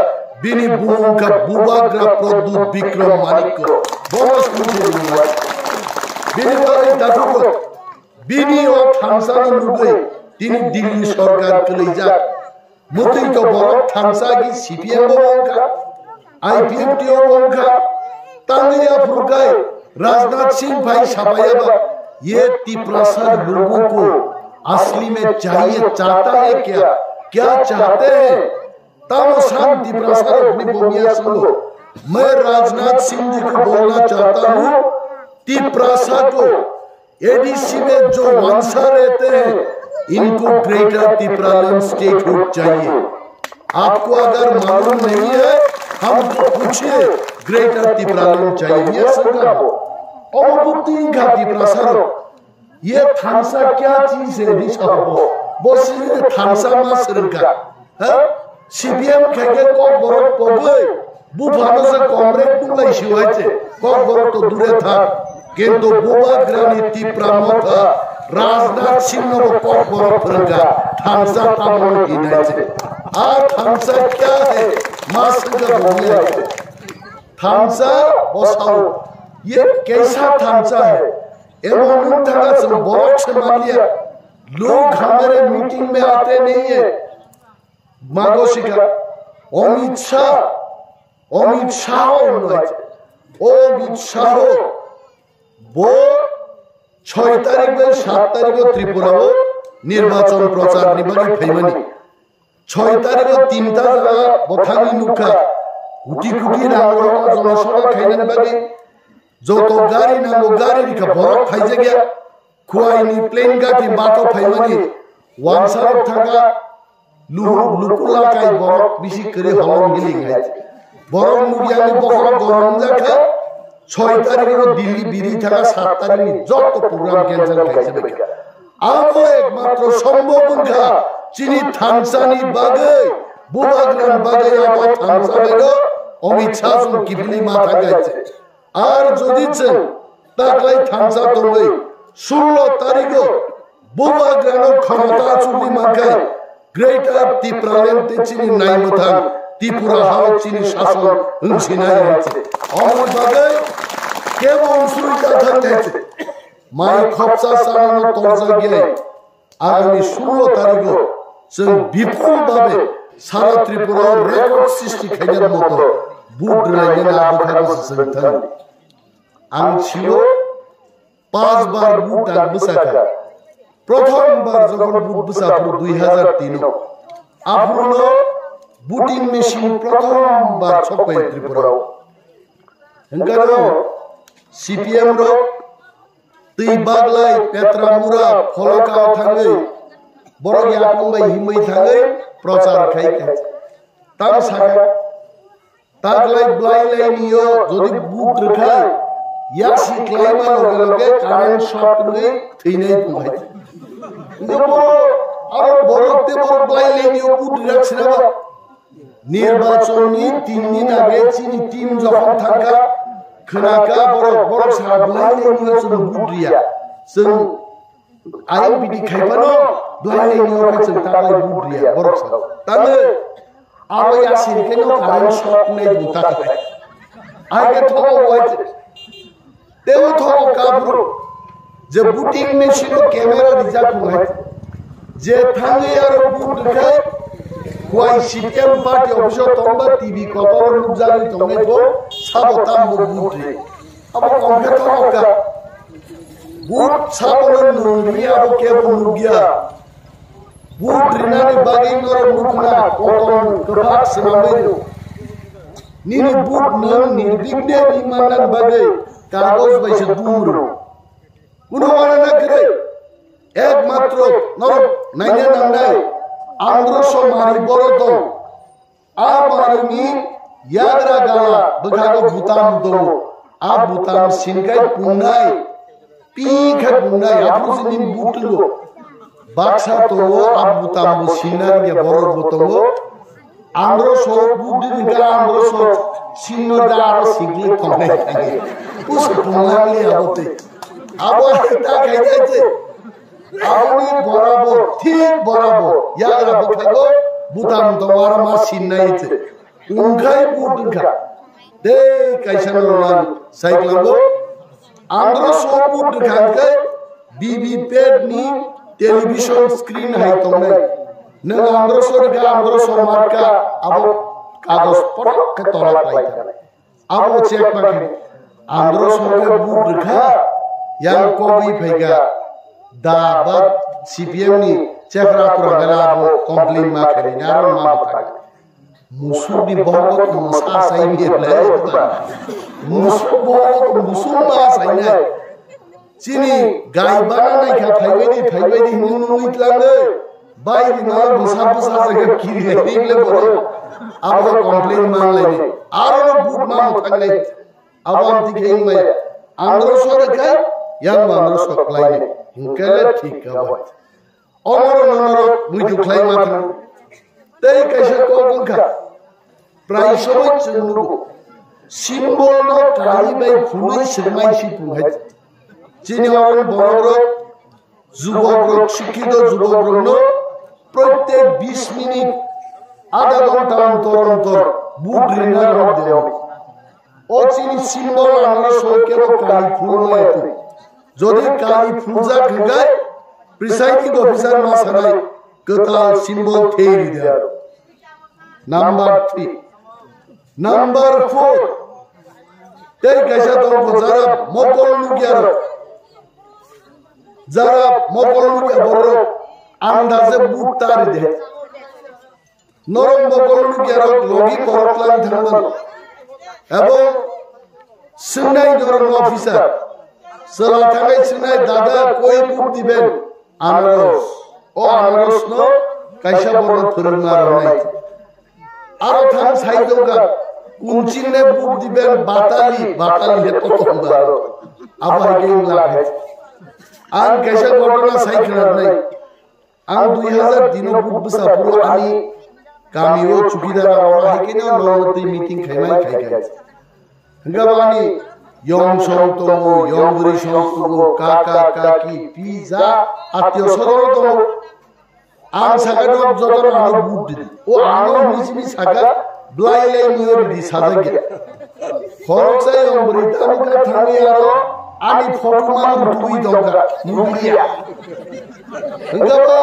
Bini bumung kha Bubagra Pradyut Bikram Manikya. Bono sumsiri nai. Bini bagwi dakhuk Bini o thansa no nugwi tini Delhi sorkar kwlaijak. Mwtwi to borok thansa gi C P M bo wngkha, I P F T o wngkha. Tangwi aphuru kai Rajnath Singh phai sapaiya ba, "Ye Tiprasa logo ko asli mein chaiye, chahta hai kya? Kya chahte hain?" Tamo san Tiprasa rokni bumiya swngo, "Main Rajnath Singh ji ko bolna chahta hoon, Tiprasa ko A D C mein jo wansa rehte hain, inko Greater Tipraland statehood chahiye. Aapko agar maloom nahi hai, humko puchiye, Greater Tipraland chahiye." Ye swngo. Omo bukti wngkha Tiprasa rok. Ye thansa kya cheez hai, ni sabo. Bo sini thansa ma swrwngkha. Ha? C P M khaikhe kok borok pogwi. Buphano se comrade nunglai siwai che. Kok borok to dure thak. Kintu Bubagrani Tipra Motha Rajnath Singh no bo kok borok phwrwngkha. Thansa tamo hinai che. A thansa kya hai? Ma swngkha bo hinai che. Thansa bo sao. Ye kaisa thansa hai? Emon wng thangkha chwng borok se manliya. Log hamare meeting mein aate nahi hai. Mago sikha. Amit Shah. Amit Shah o noi. O Amit Shah o. Bo choi tarik bai sat tarik o Tripura o nirbachon prochar ni bagwi phaimani. Choi tarikh o tinta jaga bo thangwi nukha. Kuti kuti rang rok jonosabha khainani bagwi joto gari nango, gari rikha, borok phaijakya. Khuaini plane gati bato phaimani wansa rok thangkha. Lu-, lukulakai borok bisi kwrwi holong giling hai. Borok nukya ni bokhorok gorom wngjakha, soi tarikh no Delhi biri thangkha, sat tarikh ni joto program cancel khaijak bai kha. Abo ekmatro sombhob wngkha chini thansa ni bagwi, Bubagrani bagwi abo thansa bai no Amit Shah chwng kiphilwi ma thangkha se. Ar jodi chwng taklai thansa tongwi sullo tarikh o Bubagrano khomota achukwi mankhai, Greater Tipraland tei chini naimwthang Tripura hao chini sason wngsinai hai se. Omoni bagwi kebo unsuri jathang hai se. Mai khopsa sanano torjak yai. Agami sullo tarikh o chwng bipul babe sara Tripura o record srishti khainani moto vote rwlainani abo khago se chwng thang. Ang sio Panch bar vote ang bwsakha. Prothom bar jokhon vote bwsa phuru dui hazar tin o. Aphuru no voting machine prothom bar sok bai Tripura o. Hwnkhe no C P M rok twi baglai petra mura pholoka o thangwi borok yakung bai himwi thangwi prochar khai kha. Tamo sakha. Taklai blai lai niyo jodi vote rwkha, yasi klaima loge loge current shock wngwi thwinai tongkha. Hingke bo aro borok tei borok blai lai niyo vote rwkha sinaba. Nirbachon ni tin din age chini team jokhon thangkha, khwnakha borok, borok sa blai lai niyo chwng vote riya. Chwng I M P T khai phano blai lai niyo khe chwng taklai vote riya borok sa. Tamo abo ya sini khe no current shock nai bung taklai. Ai khe thogo wai. Tebo thogo kabru. Je voting machine o camera rijak bung hai. Je thangwi aro vote rwkhai. Kuai C P M party office o tongba T V kotor o nukjagwi tongnai bo sabo tambo vote ri. Abo kongkhe tongkha. Vote sabono nungri abo kebo nukya. Vote rinani bagwi norok nukna koton kwbak swnamwi rw. Nini vote nwng nirbighne ri mannani bagwi kagoj bai se dum rw. Kuno wana na kwrwi. Ekmatro norok naina nangnai. Andro somari boro dong. A baroni yagra gala bwkhago butam tongo. A butam sinkai pungnai, pi khai pungnai, aphuru sini butungo. Baksa tongo, a butam bo sinna ya borok bo tongo. Andro so budi hingka andro so sinno da aro sigli tongnai khai. Pusu pungnai abote. Abo ta khai jai. Aboni borabo, thik borabo, yagra bwkhago butam tongo aro ma sinnai se. Wngkhai but wngkha. Tei kaisa no rwlang sai klango. Andro so but wngkha hwnkhe B V pad ni television screen hai tongnai. Nwng andro so rwkha, andro so matka, abo kagos pothok khe tola klai kha. Abo check ma khe andro sorkar but rwkha, yang kogwi phaikha da ba C P M ni chekra tura gana abo complain ma khe ni aro ma bwthai. Musuk ni bohok tong sa sai ni play. Musuk bohok musuk ma sai nai. Chini gai bana nai kha phaibai di, phaibai di hinwi nungwi tlango. Bai di nang bwsa bwsa jaga kiri lai di le boro. Abo complain man lai di. Aro no but man thang lai. Abo am tik hing mai. Andro so de kai, yang andro so klai ni. Hingke le thik ka bai. Omoro nonoro muitu khlai ma thang. Tei kaisa kok wngkha. Prai somoi chwng nugo. Symbol no kali bai phulwi swngmai si phung hai. Chini oro borok rok, jubok rok, sikhito jubok rok no protek bis minute, adha ghonta ontor ontor but rina rok deo. O chini symbol ang no so kebo kali phulmaya twi. Jodi kali phuljak hwnkhe presiding officer ma sanai kwtal symbol thei ride aro. Number three. Number four. Tei kaisa tongo jara mokol nukya rok. Jara mokol nukya borok andaje but ta ride. Norok mokol nukya rok logi borok twlang thangmano. Abo swngnai norok officer. Chwla thangwi swngnai dada koi but diben anaros. O anaros no kaisa borok phwrwngma rwnai. Aro thang sai tongkha. Kunching ne vote diben batali, batali he to tong ba. Abo hai ke wng la hai. Ang kaisa ghotona sai khna nai. Ang dui hazar tino vote bwsa phuru ani kami o chukidar oro hai khe no no twi meeting khaimai khai khai. Hingke bani yong song tongo, yong bwrwi song tongo, kaka, kaki, pija, atio sodoro tongo. Ang saka dok joto no ano vote di. O ano hini simi saka blai lai muyo di sajagya. Khoroksa yong bwrwi tamo kha thangwi aro ani photo ma rutugwi tongkha, nukliya. Hingke bo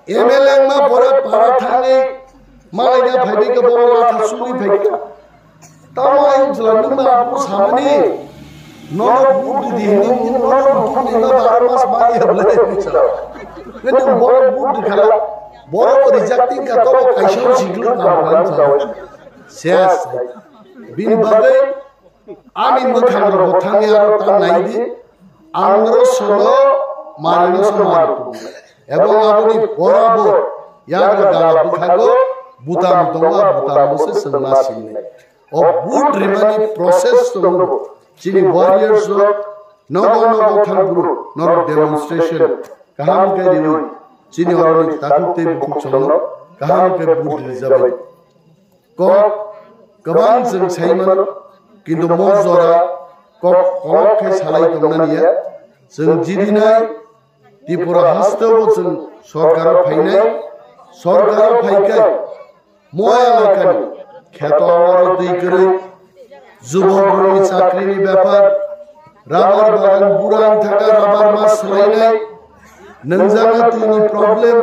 M L A ma pore para thangwi malaina phaibai khe bo latha sugwi phaikha. Tamo ayuk jwla nwng ba aphuru samani, nono vote di di hinwi nono vote di ma baro mas mani ya bwle. Nwng borok vote di khala, borok rejecting ka tobo kaisa siklu kam kam sa. Ses. Bini bagwi ani mwkhang rok bo thangwi aro ta nai di, ang ro sono, mari no sono mari. Ebong aboni borabo yagra gala bwkhago butam tongo, butam bo se chwng ma sinai. O vote rimani process tongo. Chini warriors rok nogo nogo thang buru norok demonstration kaham khe riwi chini oroni takhuk tei bukhuk chwngno kaham khe vote rijabai. Kok kwbang chwng sai mano, kintu mo jora kok kolok khe salai tongnani ya. Chwng jidinai Tripura hasteo chwng sorkaro phainai, sorkaro phaikai mo elakani kheto oro twi kwrwi, jubokrokni chakrini bepar, rabar bagan burang thaka rabar ma swlainai, nwngjagna twini problem,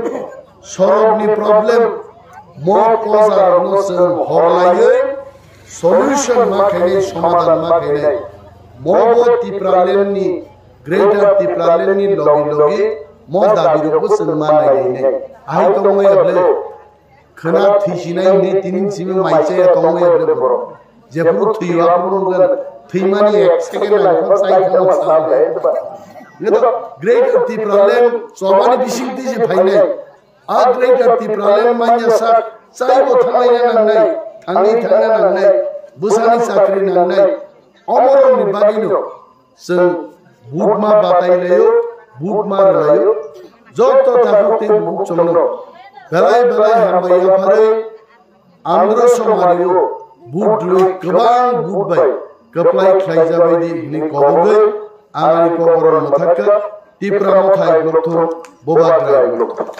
sorokni problem, mo kojarokno chwng horlaiwi solution ma khainai, somadhan ma khainai, mo bo Tipralandni, Greater Tipralandni logi logi mo dabirokbo chwng ma nailainai. Ahai tongmaya bwle? Khwna thwisinai hinwi tini simi mai chaya tongmaya bwle borok? Jephuru thwiyo aphuru wngkha thwimani ek second nangkha chai kheno cham le. Nito Greater Tipraland chobani bisingtwi se phainai. A Greater Tipraland manya sak chaibo thanglaina nangnai, thangwi thangna nangnai, bwsani chakri nangnai. Omorokni bagwino chwng butma batai laio, butma rwlaio. Joto takhuk tei bukhuk chwngno belai belai hambai yapharwi Andhra Somari o but rwi kwbang but bai kwplai khlai jabai di hwnwi kobogwi ang ani kokborok mwthakha Tipra Motha Aiyuktho Bubagra Aiyuktho.